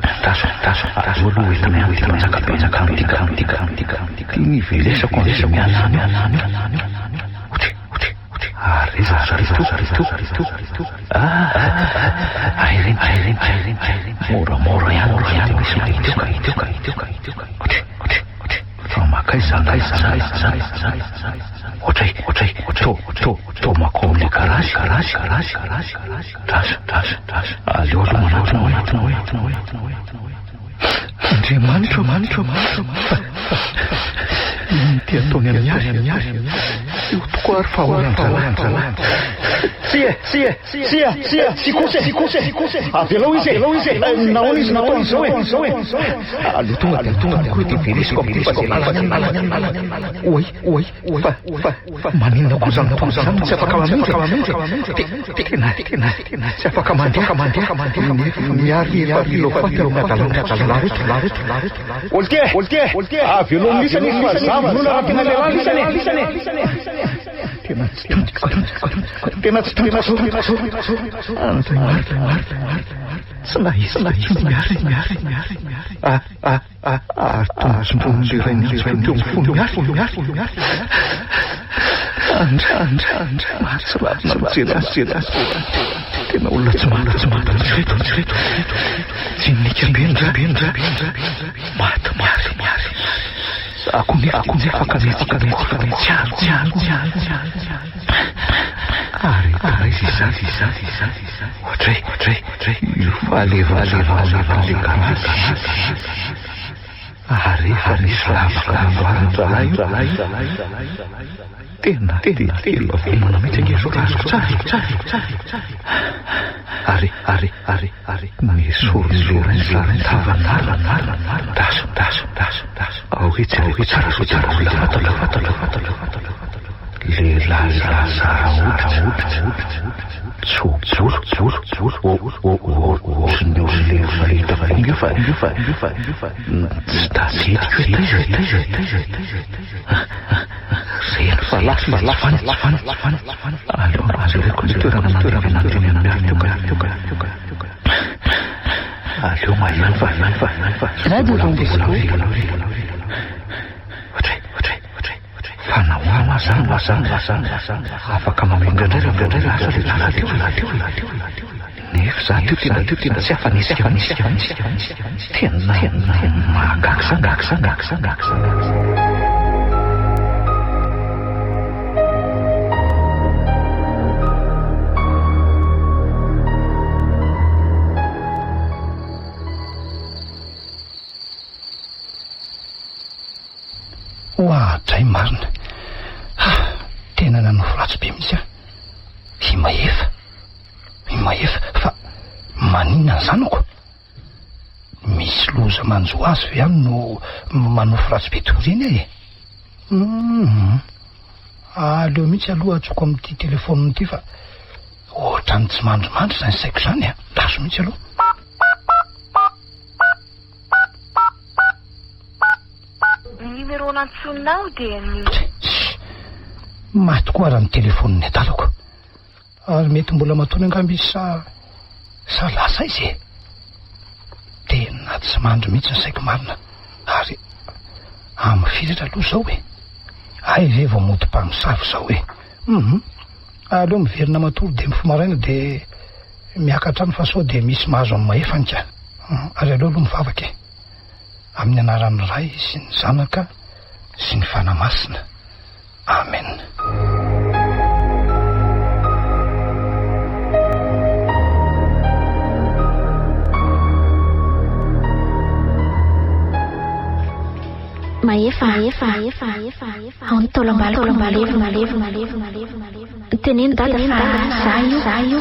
Andraso, andraso, andraso aloha entina ihany ity mpanjaka be anjakano ity ka, ity ka, ity ka, ity ka. Ny velesako an'izay miala any io, any io, any io. Otre, otre, otre. Ary aiza ry zareo teo, zareo teo, zareo teo. Ah, ah, ary ireny, ary ireny, ary ireny, ary ireny. Moramora ihany, mora ihany, misy mahita eo ka, hita eo ka, hita eo ka, hita eo ka. Otre, otre, otre. Fa makaiza, aiza, aiza, aiza, aiza. Ohatray, ohatray, to, to, to makao amin'ilay garazy, garazy, garazy, garazy, garazy. Draso, draso, draso. Aleo aloha manatona hoe, manatona hoe, manatona hoe, manatona hoe. Andriamanitra, Andriamanitra, Andriamanitra. Inona ity ataony amin'ny ahy, amin'ny ahy? Io tokoa ary fa ahoana ny zalahy, ny zalahy. Tsia, tsia, tsia, tsia, tsia kosa e, tsia kosa e, tsia kosa e. Avelao izy e, avelao izy e. Nahoana izy natao an'izao e, an'izao e. Aleo tonga dia tonga dia koa dia velesiko amin'ity fa izay lalany any lalany any lalany any lalany. Oay, oay, fa, fa, fa maninona koa izany ataony izany no tsy afaka mamindra e? Tena, tena, tena tsy afaka mandeha, mandeha, mandeha, nefa miary efa mila ho faty amin'ny hadalana hadalana reto, reto, reto. Olty e, olty e, olty e, avelao lisany izy fa za vonona raha tena lehilahy lisany e, lisany e. Tena tsy tantiko, tena tsy tantiko, tena tsy tantiko. Andriamanitra, tsy nahita intsony miary, miary, miary. Ah, ah. Ary tongotsongon'ilay iray niantso teo amin'ny fony miary, miary, miary. Andra, andra, andra. Mahatsiravina mijery azy, mijery azy. Tena olona tsy maty, tsy maty mihitsy ireto, mihitsy ireto. Jinika be ndra, be ndra. Maty, maty, maty. Za koa nefa koa nefa ka mihetsika, mihetsika, tsy azo, tsy azo, tsy azo, tsy azo. Ary aiza izany, izany, izany, izany. Ohatray, ohatray, ohatray. Io fahalevalevan'ny anatin'ilay garazy. Ary efa nisy lavaka namboarin-drahalahy io. Tena, tena, tena vomana mihitsy ange izao raha azoko tsara, azoko tsara, azoko tsara. Ary, ary, ary, ary nesorin'ilay iray ny saron-tavany. Daso, daso, daso, daso. Ao hoe jereko tsara sao dia mbola fantatra, fantatra, fantatra, fantatra. Lehilahy zarazara hoditra, tso-bolo, bolo, bolo, ohatry ny olona efa hitako koa nge fa, nge fa, nge fa, nge fa, tsy tadidiko hoe taiza e, taiza e, taiza e, taiza e. Reny fa lasa izy tsy fany, tsy fany, tsy fany, tsy fany. Aleo mba jereko ny toerana nandevenana teny amin'ny ary teo ka, teo ka, teo ka, teo ka. Aleo maheno fa, maheno fa, maheno fa. Radio Don Bosco. Ohatray, ohatray, ohatray. Fa nahoana aho zany, aho zany, aho zany, aho zany? Afaka mamindra indray raha vao lasa ilay jiolahy teo, jiolahy teo, jiolahy teo, jiolahy teo. Nefa izaho teo tena teo tena tsy afa-nihetsika mihitsy, afa-nihetsika mihitsy. Tena tena mahagaga izany, gaga izany, gaga izany, gaga izany, gaga izany. Mahefa, i Mahefa, fa maninona ny zanako? Misy loza manjo azy ve any no manofy ratsy be toy ireny aho e? Hum, aleo mihitsy aloha antsoiko amin'ity telefaonina ity fa ohatran'ny tsy mandrimandry izany saiko izany a! Lasa mihitsy aloha. Ny numéro nantsoinao dia ny. Tssy! Maty koa ara ny telefaonin'ny adalako. Ary mety mbola matory angamba izy sa sa lasa aiza e? Tena tsy mandry mihitsy ny saiko marina. Ary amin'ny firy aloha izao e? Hay ve vao mody mpamosavy izao e? Hum! Aleo miverina matory dia mifoha maraina dia miakatra any fa sao dia misy mahazo an'i Mahefa any ka. Ary aleo aloha mivavaka e. Amin'ny anaran'ny Ray sy ny Zanaka sy ny Fanahy Masina. Amen. Mahefa, ao ny taolam-baloko no malevina. Teneno dada fa za io.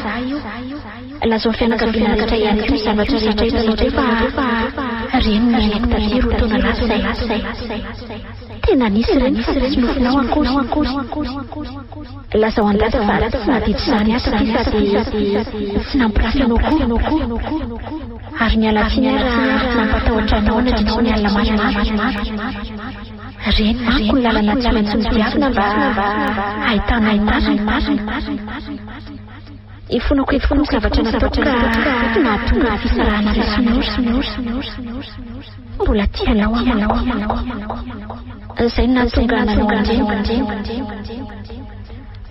Lazao ny fianakaviana rehetra ihany koa ny zavatra rehetra hitanareo fa reny no niainako taty roa taona lasa izay. Tena nisy ireny fa tsy nofinao akory. Lazao an'i dada fa tsy nadidy izany ahy taty sady tsy nampirafy anao koa. Ary miala tsiny aho raha nampatahotra anao nandritry ny alina maromaro. Ireny manko ny lalana tsy maintsy nodiavina mba hahitana ny marina. Ifonako eto koa ny zavatra nataoko ka nahatonga ny fisarahanareo sy Noro. Mbola tia anao aho manko. Izay no nahatonga nanao an'ireny.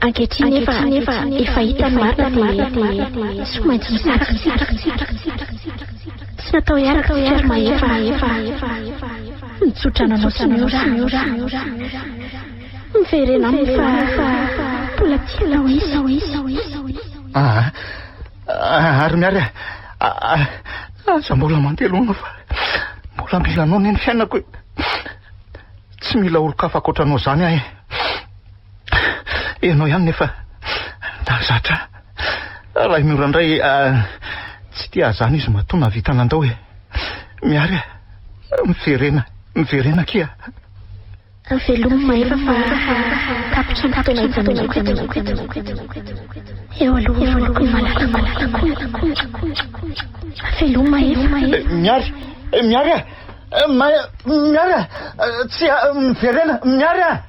Ankehitriny nefa efa hita ny marina dia tsy maintsy misaraka isika. Tsy natao hiaraka isika ry Mahefa. Mitsotra anao sy Miora aho. Miverena aminy fa mbola tia anao izy. Aa, ary Miary a, aza mbola mandeha loana fa mbola mila anao anie ny fiainako e. Tsy mila olon-kafa ankoatra anao izany aho e. Ianao ihany nefa nahazatra ahy. Raha i Miora indray tsy tia ahy izany izy matoa nahavita nandao e. Miary a, miverena, miverena akia. Velomy Mahefa fa tapitra ny fotoana hijanonako eto. Eo aloha eo aloha ny malalako. Velomy Mahefa. Miary, Miary a! Miary a! Tsia, miverena, Miary a!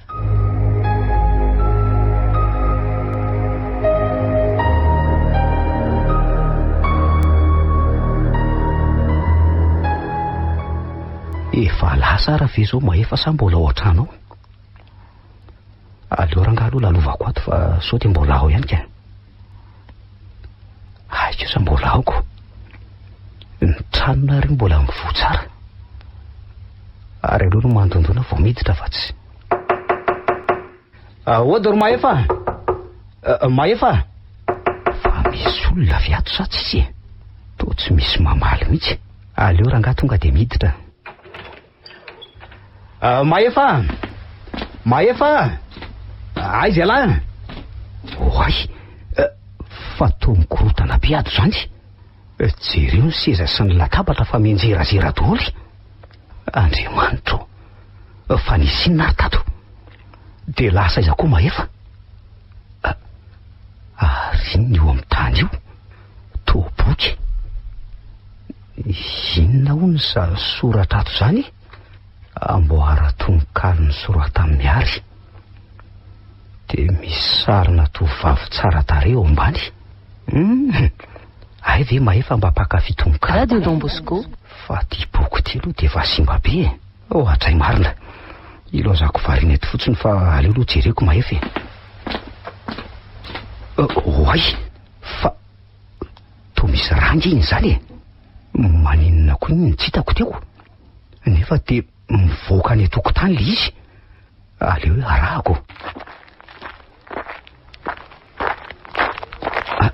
Efa lasa ara ve zao Mahefa sa mbola ao an-trano ao? Aleo rangaha aloha lalovako ato fa sao dia mbola ao ihany ka. Hay kosa mbola ao ko. Ny tranonareo mbola mivoha tsara. Ary aleo no mandondona vao miditra fa tsy. Ahoana ry Mahefa? Mahefa? Fa misy olona avy ato sa tsisy e? Toa tsy misy mamaly mihitsy. Aleo rangaha tonga dia miditra. Mahefa! Mahefa! Aiza ialahy? Oay! Fa toa mikorontana be ato izany. Jereo ny seza sy ny latabatra fa mianjerazera daholo. Andriamanitra ô! Fa nisy inona ary tato? Dia lasa aiza koa Mahefa? Ary inona io amin'ny tany io? Toa boky. Inona hono izany soratra ato izany? Amboara tononkalo nosoratan'i Miary. Dia misy sarina tovovavy tsara tarehy eo ambany. Hum! Hay ve Mahefa mba mpankafy tononkalo Radio Don Bosco. Fa ity boky ity aloha dia efa simba be e. Ohatray marina. Ilaozako variana eto fotsiny fa aleo aloha jereko Mahefa e. Oay! Fa toa misy rà ange iny izany e! Maninona koa iny no tsy hitako teo? Nefa dia mivoaka any an-tokotany ilay izy. Aleo hoe arahako. Ah,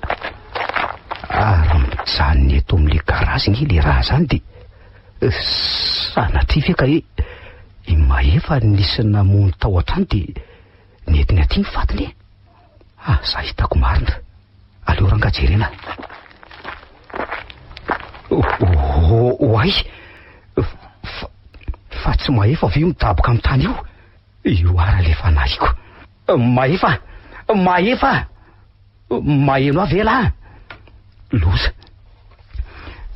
ary mijanona eto amin'ilay garazy ange ilay rà izany dia sanatria ve ka hoe i Mahefa nisy namono tao an-trano dia nentiny aty ny fatiny e? Aza hitako marina. Aleo rangaha jerena. Oay! Fa tsy mahefa ve io midaboka amin'ny tany io? Io ara le fanahiko. Mahefa! Mahefa! Maheno ahy ve elah? Loza!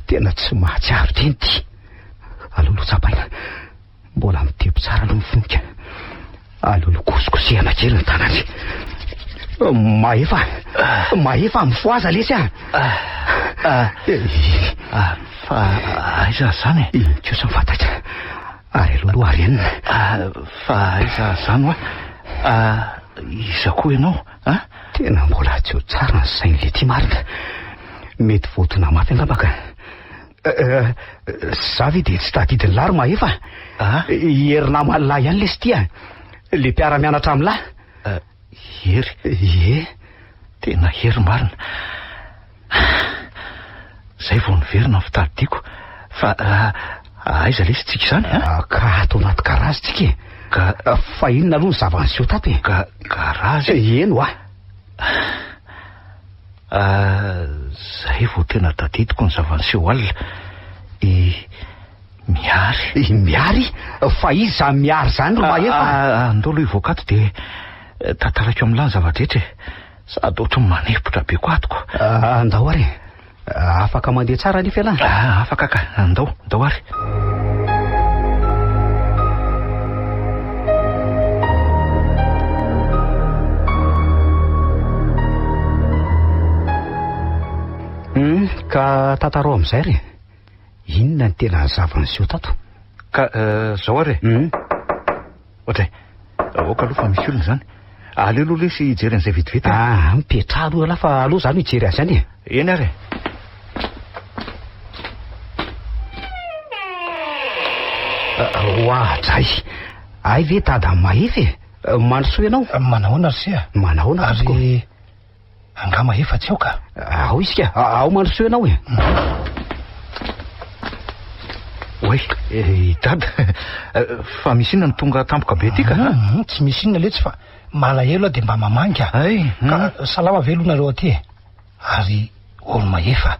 Tena tsy mahatsiaro tena ity. Aleo aloha tsapaina. Mbola mitepo tsara aloha ny fony ka. Aleo aloha kosikosehana kely ny tanany. Mahefa! Mahefa, mifohaza lesy ah! Fa aiza izany e? Iny kosa ny fantatra. Ary aleo aloha arenina. Fa aiza izany hoa? Iza koa ianao? A? Tena mbola tsy eo tsara ny sain'i Letty marina. Mety voadona mafy angamba ka. Za ve dia tsy tadidin'i lahy ry Mahefa? I Hery naman'i lahy ihany lesy ity a! Le mpiara-mianatra amin'i lahy. Hery? Ie. Tena Hery marina. Zay vao niverina ny fitadidiako. Fa aiza lesy tsika izany a? Ka ato anaty garazy tsika e. Ka fa inona aloha ny zava-niseho tato e? Ga garazy? Eny hoa. Zay vao tena tadidiko ny zava-niseho alina. I Mihary. I Mihary? Fa iza izany Mihary izany ry Mahefa? Andao aloha hivoaka ato dia tantaraiko amin'lah ny zava-drehetra e. Sady ohatry ny manempotra be koa ato ko. Andao ary e. Afaka mandeha tsara anefa ialahy? Ah, afaka ka. Andao, andao ary. Hum, ka tantarao amin'izay re. Inona ny tena zava-niseho tato? Ka zao ary e. Hum. Ohatray. Aoka aloha fa misy olona izany. Aleo aloha lesy hijery an'izay vetivety e. Ah, mipetraha aloha ialahy fa aleo izaho no hijery azy any e. Eny ary e. Oadray. Hay ve dada Mahefa e? Mandrosoa ianao. Manahoana ry se a? Manahoana tompoko? Ary angaha Mahefa tsy ao ka? Ao izy ka. Ao mandrosoa ianao e. Oay, i dada. Fa misy inona no tonga tampoka be aty ka? Tsy misy inona letsy fa malahelo aho dia mba mamangy a. Hay. Ka salama ve aloha nareo aty e? Ary olo mahefa.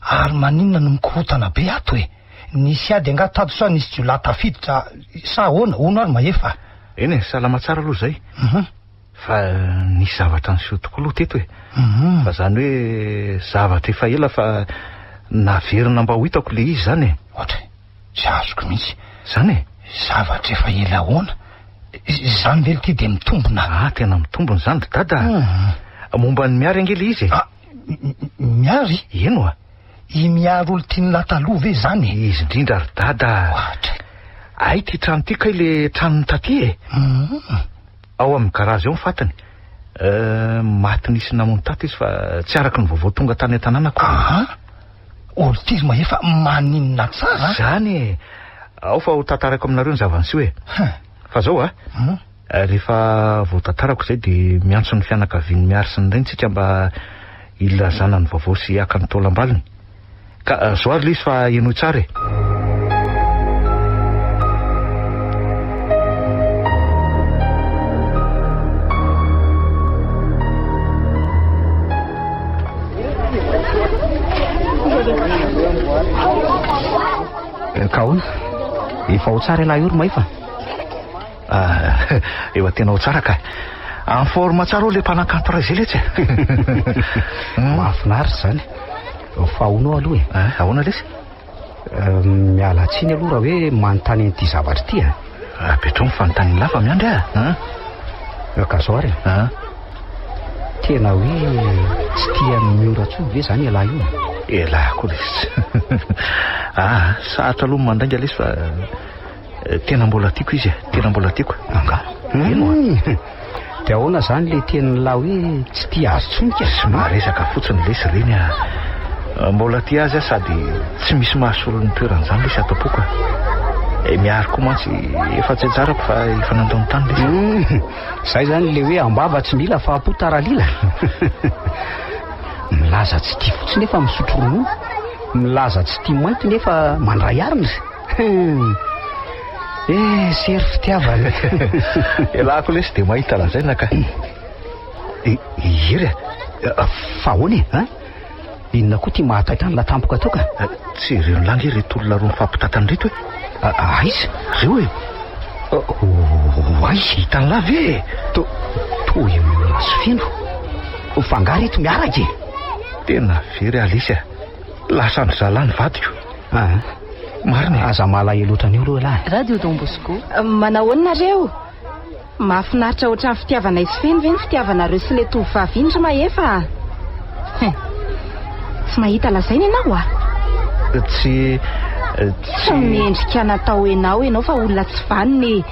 Ary maninona no mikorontana be ato e? Nisy ady angaha tato sa nisy jiolahy tafiditra sa ahoana? Hono ary mahefa. Eny e, salama tsara aloha izay. Fa nisy zavatra niseho tokoa aloha teto e. Fa izany hoe zavatra efa ela fa naverina mba ho hitako ilay izy izany e. Ohatra e, tsy azoko mihitsy. Izany e? Zavatra efa ela ahoana? Izany ve ity dia mitombina? Ah, tena mitombina izany ry dada a. Momba an'i Miary ange ilay izy e. Ah, Miary? Eny oa. I Miary olon-tian'lah taloha ve izany e? Izy indrindra ry dada a. Ohatra e. Hay ity trano ity kay ilay tranony taty e. Ao amin'ny garazy ao ny fatiny. Maty nisy namono tato izy fa tsy araka ny vaovao tonga tany an-tanàna akory. Aha! Olon-tia ry Mahefa maninona tsara a! Izany e! Ao fa ho tantaraiko aminareo ny zava-niseho e! Fa zao a! Rehefa voatantarako izay dia miantso ny fianakavian'i Miary sy ny rainy tsika mba hilazana ny vaovao sy haka ny taolam-balony. Ka zao ary ilay izy fa henoy tsara e! Ka ahoana? Efa ao tsara ialahy io ry Mahefa? Ah, efa tena ao tsara ka. En forme tsara ao le mpanakanto iray zay letsy e. Mahafinaritra izany. Fa ahoana ao aloha e? Ah, ahoana lesy? Miala tsiny aloha raha hoe manontany an'ity zavatra ity a. Apetraho ny fanontaniana fa miandry aho. Ka zao ary e. Tena hoe tsy tia an'i Miora intsony ve izany ialahy io? Ialahy koa lesy. Ah, sarotra aloha ny mandainga lesy fa tena mbola tiako izy e, tena mbola tiako. Angaha? Eny oa. Dia ahoana izany ilay tenin'lah hoe tsy tia azy intsony ka? Somary resaka fotsiny lesy ireny a. Mbola tia azy aho sady tsy misy mahasolo ny toeran'izany lesy ato am-poko a. Eh, Miary koa mantsy efa tsy anjarako fa efa nandao ny tany lesy. Izay izany ilay hoe am-bava tsy mila fa am-po taralila. Milaza tsy tia fotsy nefa misotro ronono. Milaza tsy tia mainty nefa mandray arina. Hum. Eh, sery fitiavana. Ialahy koa lesy dia mahita lazaina ka. I Hery a! Fa ahoana e, an? Inona koa ity mahataitra an'lah tampoka teo ka? Tsy ren'lah ange ireto olona roa mifampitantana ireto e. Aiza? Ireo e. Oay! Hitan'lah ve e? To, toa i Miora sy Feno. Fa angaha ireto miaraka e? Tena very aho lesy a. Lasa an-dry zalahy ny vadiko. Aa. Marina e. Aza malahelo ohatran'io aloha ialahy. Radio Don Bosco. Manahoana nareo? Mahafinaritra ohatran'ny fitiavanay sy Feno ve ny fitiavanareo sy ilay tovovavy iny ry Mahefa a? Hein. Tsy mahita lazaina ianao a? Tsy, tsy. Tsy mendrika natao enao ianao fa olona tsy vanona e.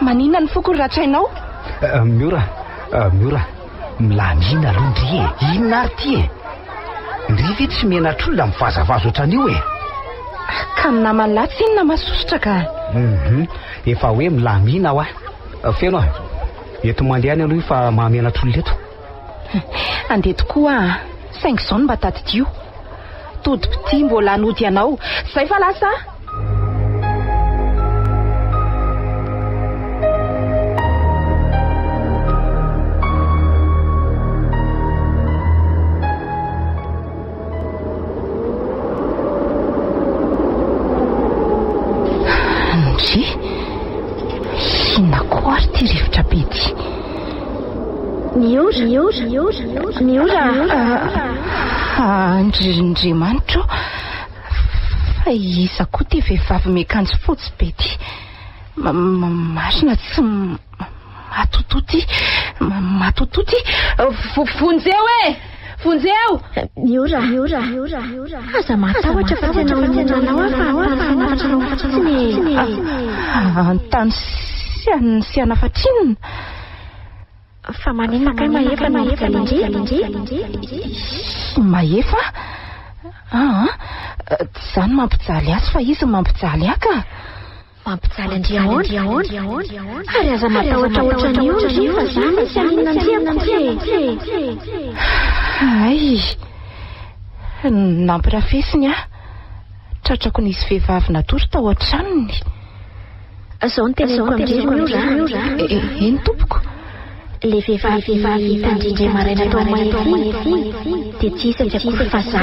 Maninona ny foko ry ratrainao? Miora, Miora, milamina aloha ndry e. Inona ary ity e? Ndry ve tsy menatr'olona mivazavaza ohatran'io e? Ka ny naman'i lahy tsinona masosotra ka. Hum, efa hoe milamina hoa. Feno a, eto mandeha any aloha io fa mahamenatr'olona eto. Andeha tokoa aho, saingy izao no mba tadidio. Todi-pitia mbola hanody anao. Zay fa lasa a! Ndry! Inona koa ary ity rivotra be ity? Miora, miora, Ah, Andriamanitra ô! Fa iza koa ity vehivavy miakanjo fotsy be ity? Marina tsy matotoa ity, matotoa ity. Vonjeo e! Vonjeo! Miora, miora, aza matahotra fa tsy hanao inona anao aho fa hanontany sy hanafatra anao fotsiny e. Hanontany sy hanafatra inona? Fa maninona kay Mahefa no mampijaly an-dry? Mahefa? Aa, tsy izaho no mampijaly azy fa izy no mampijaly ahy ka. Mampijaly an-dry ahoana? Ary aza matahotra ohatran'io ry fa za misy haninona an-dry akory e. Hay, nampirafesiny aho. Tratrako nisy vehivavy natory tao an-tranony. Zao no teneniko amin-dry Miora a. Eny tompoko. Le vehivavy hita indrindray maraina tao Mahefa iny dia tsy iza tsy akory fa za.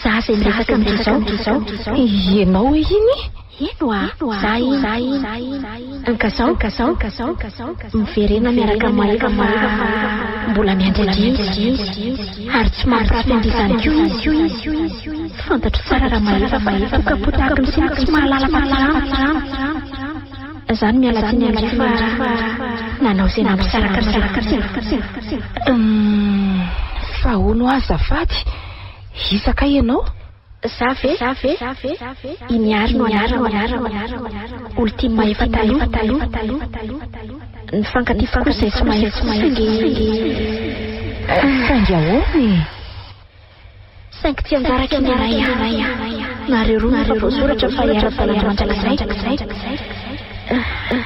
Za izay miresaka amin-dry zao. Ianao hoe iny? Eny oa, za iny. Ka zao, miverena miaraka amin'i Mahefa fa mbola miandry an-dry izy. Ary tsy mampirafy an-dry izany koa izy. Fantatro tsara raha Mahefa fa pokapotaky ny saina tsy mahalala afa-tsy rano. Za no miala tsiny amin-dry fa nanao izay nampisaraka anareo. Humm, fa hono hoa azafady, iza kay ianao? Za ve? I Mihary no anarako. Olon-tian'i Mahefa taloha. Nifankatia tokoa izahay sy Mahefa saingy. Saingy ahoana e? Saingy tsy anjarako ny anay aho. Nareo roa no efa voasoratra fa hiara-dalana mandrakizay.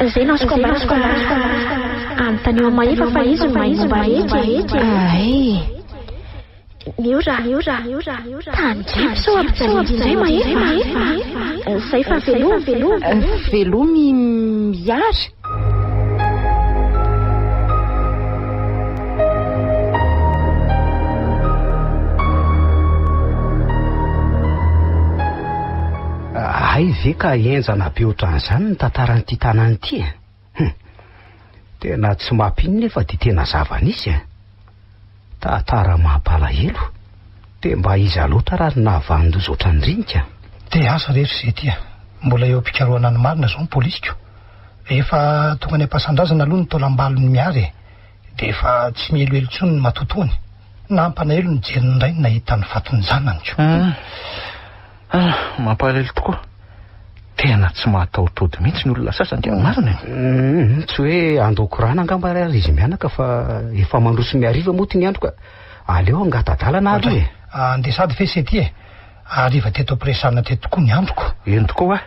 Izay no azoko ambara fa anontanio amin'i Mahefa fa izy no mahay ny momba rehetra e. Ay. Miora, tandremo sao ampijaliana indray Mahefa a. Izay fa veloma, veloma. Veloma i Mihary. Hay ve ka henjana be ohatran'izany ny tantaran'ity tanàna ity e? Hum. Tena tsy mampino nefa dia tena zava-nisy e. Tantara mampalahelo. Dia mba iza loatra raha no nahavanon-doza ohatran'ireny ka? Dia asa re ry Zety a! Mbola eo am-pikarohana ny marina izao ny polisy ko! Efa tonga any am-pasandrazana aloha ny taolam-balon'i Mihary e! Dia efa tsy mihelohelo intsony ny matotoany. Nampanahelo ny nijery ny rainy nahita ny fatin-janany ko. Ah, mampalahelo tokoa. Tena tsy mahataho-tody mihitsy ny olona sasany, tena marina e. Hum, tsy hoe andao korana angamba ary izy mianaka fa efa mandroso mihariva moa ty ny andro ka aleo angata-dalana aloha e. Andeha sady ve se ty e? Hariva teto am-piresahana teto tokoa ny androko. Eny tokoa hoa.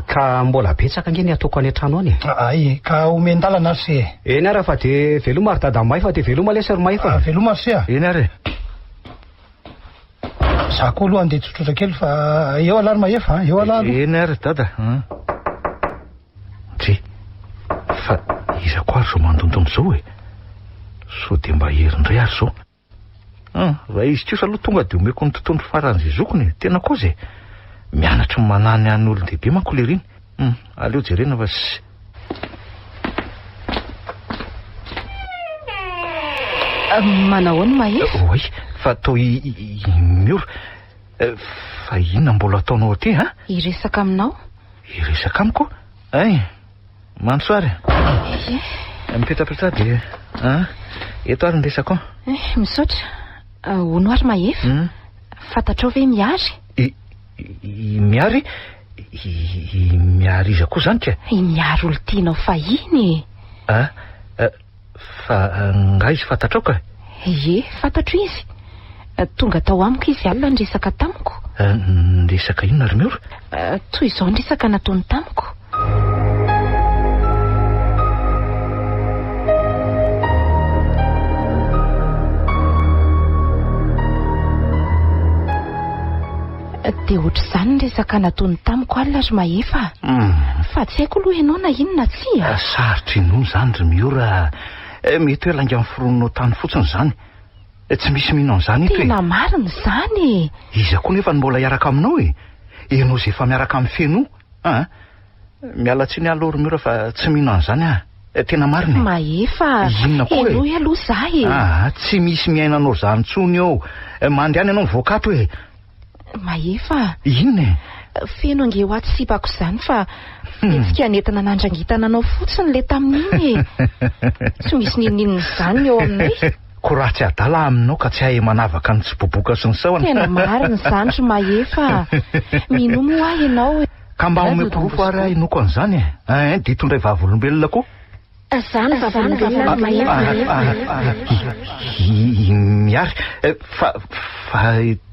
Ka mbola betsaka ange ny ataoko any an-trano any e. Ay, ka omen-dalana ary se e. Eny ary fa dia veloma ry dada Mahefa, dia veloma lesy ry Mahefa. Veloma ry se a. Eny ary e. Za koa aloha andeha tsotsotra kely fa eo alah ry Mahefa a, eo alah aloha. Eny ary dada a. Ndry, fa iza koa ary izao mandondona izao e? Sao dia mba hery indray ary izao. Hum, raha izy kosa aloha tonga dia omeko ny tontondro faran'izay zokiny e, tena kosa e. Mianatra ny manany any olon-dehibe manko lery iny. Hum, aleo jerena fa sy. Manahoana Mahefa? Oay, fa toa i, i, i Miora. Fa inona mbola ataonao aty a? Hiresaka aminao. Hiresaka amiko? Ay, mandroso ary. Ie. Mipetrapetraha dia a, eto ary ny resako. Eh, misaotra. Hono ary Mahefa. Hmm? Fantatrao ve Miary? I, i Miary? I, i Miary iza koa izany ka? I Miary olon-tianao fahiny e. A, fa nga izy fantatrao ka? Ie, fantatro izy. Tonga tao amiko izy alina niresaka tamiko. Niresaka inona ry Miora? Toy izao ny resaka nataony tamiko. Dia ohatr'izany ny resaka nataony tamiko alina ry Mahefa a. Fa tsy haiko aloha ianao na inona na tsia. Sarotra inoana izany ry Miora a. Mety hoe lainga noforoninao tany fotsiny izany. Tsy misy mino an'izany eto e. Tena marina izany e. Iza koa nefa no mbola hiaraka aminao e? Ianao izay efa miaraka amin'i Feno a. Miala tsiny aloha ry Miora fa tsy mino an'izany aho. Tena marina e. Mahefa, Inona koa e? henoy aloha za e. Aa, tsy misy miaina anao izany intsony eo. Mandehana ianao mivoaka ato e. Mahefa. Inona e? Feno ange ho ahy tsy sipako izany fa fihetsika nentina nandrangitana anao fotsiny ilay tamin'iny e. Tsy misy n'inon'inona izany ny eo aminay. Ko raha tsy adala aminao ka tsy hahay manavaka ny tsiboboka sy ny sahona. Tena marina izany ry Mahefa a. Minoa moa ahy ianao e. Ka mba omeo porofo ary aho hinoako an'izany e. Ein, dia itondray vavolombelona koa. Za no vavolombelona ry Mahefa. I Miary, fa, fa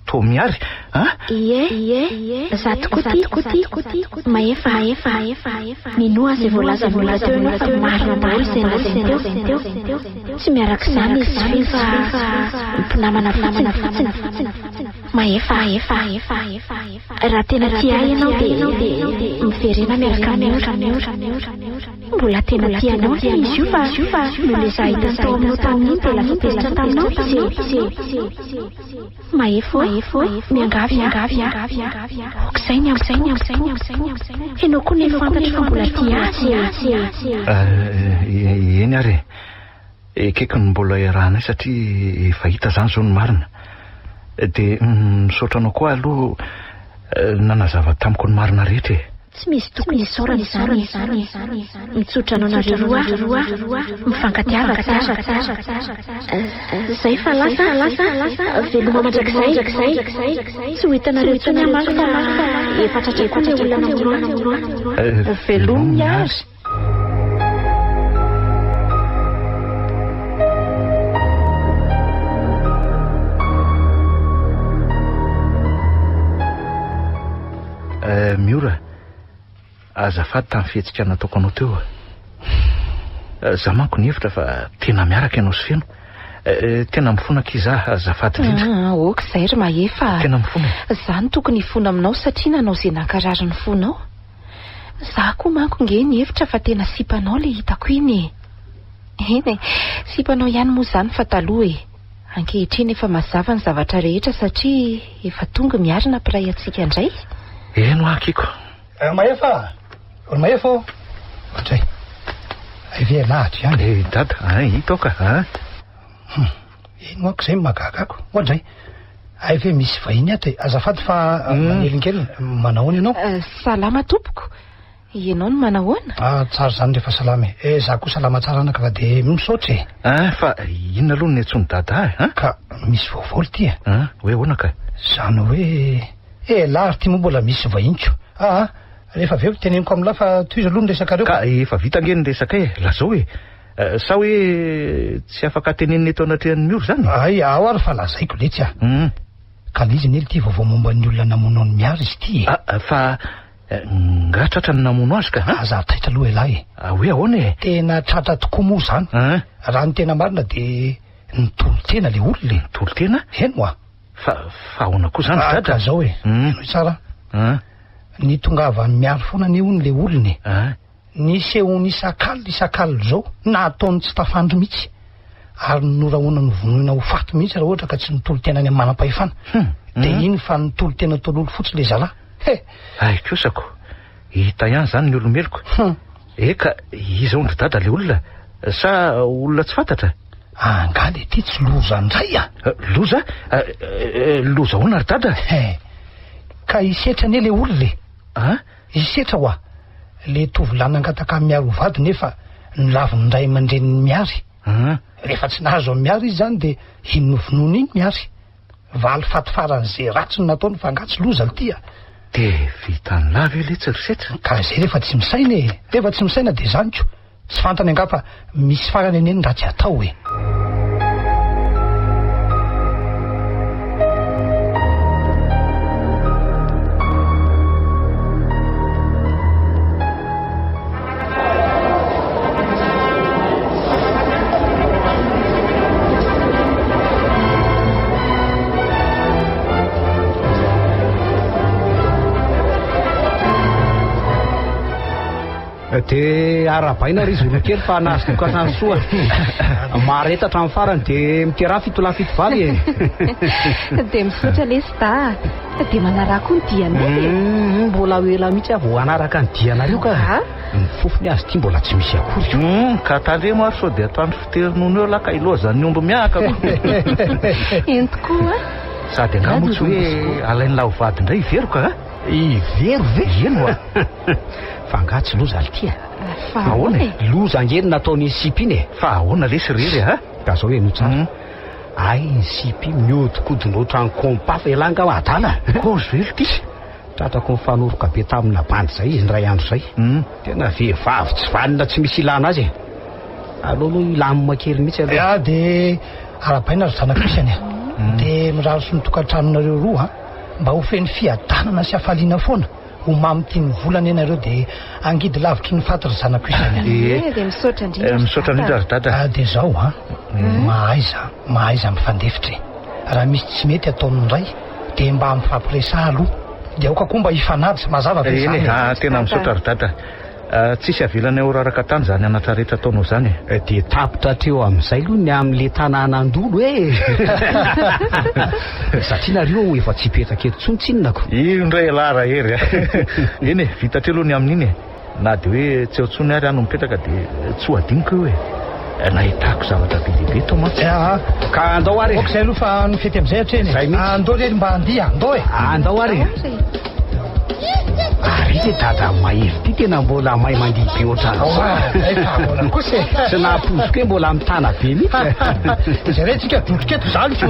toa Miary, an? Ie, ie, za tokoa ty, Mahefa, minoa izay voalazan'ny olona teo ianao fa marina daholo izay nolazainy teo. Tsy miaraka izany izy sy Feno fa mpinamana fotsiny. Mahefa, raha tena tia ahy ianao dia miverena miaraka amin'i Ora. Mbola tena tia anao ve izy io fa noho ilay izaho hitany tao aminao tamin'iny dia lasa tezitra taminao izy e? Mahefa ô, miangavy aho, aoka izay ny amim-po, ianao koa anie fantatro fa mbola tia azy e. Eny ary e, ekeko ny mbola iarahanay satria efa hita izany izao ny marina. Dia misaotra anao koa aloha nanazava tamiko ny marina rehetra e. Tsy misy tokony hisaorana izany e. Mitsotra anao nareo roa aho. Mifankatiava tsara. Zay fa lasa, veloma mandrakizay. Tsy ho hitanareo intsony aho manko fa efa tratra koa ilay olona namono ahy. Velomy ary. Eh, Miora, azafady tamin'ny fihetsika nataoko anao teo. Eh, za manko nihevitra fa tena miaraka ianao sy Feno. Eh, tena mifona akia za, azafady indrindra. Ah, ok izay ry Mahefa. Tena mifona e. Za no tokony hifona aminao satria nanao izay nankarary ny fonao. Za koa manko nge nihevitra fa tena sipanao le hitako iny e. Eny e, sipanao ihany moa izany fa taloha e. Ankehitriny efa mazava ny zavatra rehetra satria efa tonga Miary nampiray antsika indray. Eny hoa Kiko. Ry Mahefa a! Ry Mahefa ô! Ohatray. Hay ve ialahy ato ihany? Eh, Dada, ein, hita ao ka, a. Hum, eny hoa ko izay no mahagaga ako. Ohatray. Hay ve misy vahiny ato e! Azafady fa manelingelina. Manahoana ianao? Salama tompoko. Ianao no manahoana? Ah, tsara izany rehefa salama e. Eh, za koa salama tsara anaka fa dia misaotra e. Ah, fa inona aloha no niantsoan'i Dada ahy, an? Ka misy vaovao ity e. Ah, hoe ahoana ka? Izany hoe, eh, lahy ry ty moa mbola misy vahiny ko. Ah, ah, rehefa avy eo teneniko amin'lah fa tohizo aloha ny resakareo. Ka efa vita ange ny resaka e, lazao e. Sa hoe tsy afaka tenenina eto anatrehan'ny Miora izany? Hay, ao ary fa lazaiko letsy ah. Ka le izy anie ity vaovao momba ny olona namono an'i Miary izy ity e. Ah, fa nga tratra ny namono azy ka? Aza taitra aloha ialahy e. Ah, hoe ahoana e? Tena tratra tokoa moa izany. Raha ny tena marina dia nitolo-tena le olona e. Nitolo-tena? Eny hoa. Fa, fa ahoana koa izany ry dada? Ah, ka zao e. Henoy tsara an. Nitongavan'i Miary foana anie hono le olona e. Nisehoany isak'alina isak'alina izao, nataony tsy tafandry mihitsy. Ary norahona novonoina ho faty mihitsy raha ohatra ka tsy nitolo-tena any amin'ny manam-pahefana. Dia iny fa nitolo-tena tololo fotsy le zalahy. He! Hay kosa ko! Hita ihany izany ny olo-meloka. Eka, iza hono ry dada le olona? Sa olona tsy fantatra? Angaha le ty tsy loza indray a! Loza? Loza ahoana ry dada? He! Ka hisetra anie le olona e! An? Hisetra hoa! Le tovolahy nangataka an'i Miary ho vady nefa nolavin'ny ray aman-drenin'i Miary. Rehefa tsy nahazo an'i Miary izy izany dia iny novonoiny iny Miary. Valifaty faran'izay ratsy no nataony fa angaha tsy loza lty a! Dia vitan'lah ve letsy ry Setra? Ka izay rehefa tsy misaina e! Rehefa tsy misaina dia izany ko! Tsy fantany angaha fa misy farany anie ny ratsy atao e! Dia arahabaina ry zolokely fa nahazo tokantrano soa. Mahareta hatramin'ny farany dia miteraha fitolahy fitovavy e. Dia misaotra lesy da. Dia manaraha koa ny dianay e. Mbola ho ela mihitsy aho vao hanaraka ny dianareo ka. Ny fofony azy ity mbola tsy misy akory. Hum, ka tandremo ary sao dia atoandro fitery nono eo lahy ka ilaozan'ny omby miahaka ko. Eny tokoa a. Sady angaha moa tsy hoe alain'lah ho vady indray i Vero ka a? I Vero ve? Eny oa. Fa angaha tsy loza lty e? Fa ahoana e? Loza ange ny nataon'iny sipa iny e. Fa ahoana lesy ry Hery a? Ka zao henoy tsara. Hay ny sipa iny mihodinkodina ohatran'ny compas fa elah angaha adala? Kôzy ve lty? Tratrako nifanoroka be tamina bandy zay izy indray andro zay. Tena vehivavy tsy vanona tsy misy ilana azy e. Aleo aloha hilamina kely mihitsy aloha. Ya dia arahabaina ry zanako isany a. Dia mirary soa ny tokantranonareo roa a. Mba ho feno fiadanana sy hafaliana foana. Ho mamy tian'ny vola anie nareo dia hangidy lavitry ny faty ry zanako isany a. Ie, dia misaotra indrindra ry dada. Misaotra indrindra ry dada. Dia zao a. Mahaiza, mahaiza mifandefitra e. Raha misy tsy mety ataon'ny ray Dia mba mifampiresaha aloha. Dia aoka koa mba hifanaja. Mazava ve izany e? Eny e, tena misaotra ry dada. Tsisy avelanay ho raraka tany izany anatra rehetra ataonao izany e. Dia tapitra hatreo amin'izay aloha ny amin'ilay tanàna-andolo e! Satria nareo efa tsy hipetraka eto intsony tsinona ko. Io indray ialahy Rahery a! Eny e, vita hatreo aloha ny amin'iny e. Na dia hoe tsy eo intsony ary aho no mipetraka dia tsy ho adinoko io e. Nahitako zavatra be dia be tao mantsy. Aa. Ka andao ary e. Ok izay aloha fa ny fety amin'izay hatreny e. Izay mihitsy. Andao re mba handiha, andao e. Andao ary e. Ary ity dada mahery ity tena mbola mahay mandihy be ohatran'izao. Oa, efa ahoana kosa e. Tsy nahapoiziko hoe mbola mitana be mihitsy. Izay re tsika drodroka eto izany ko.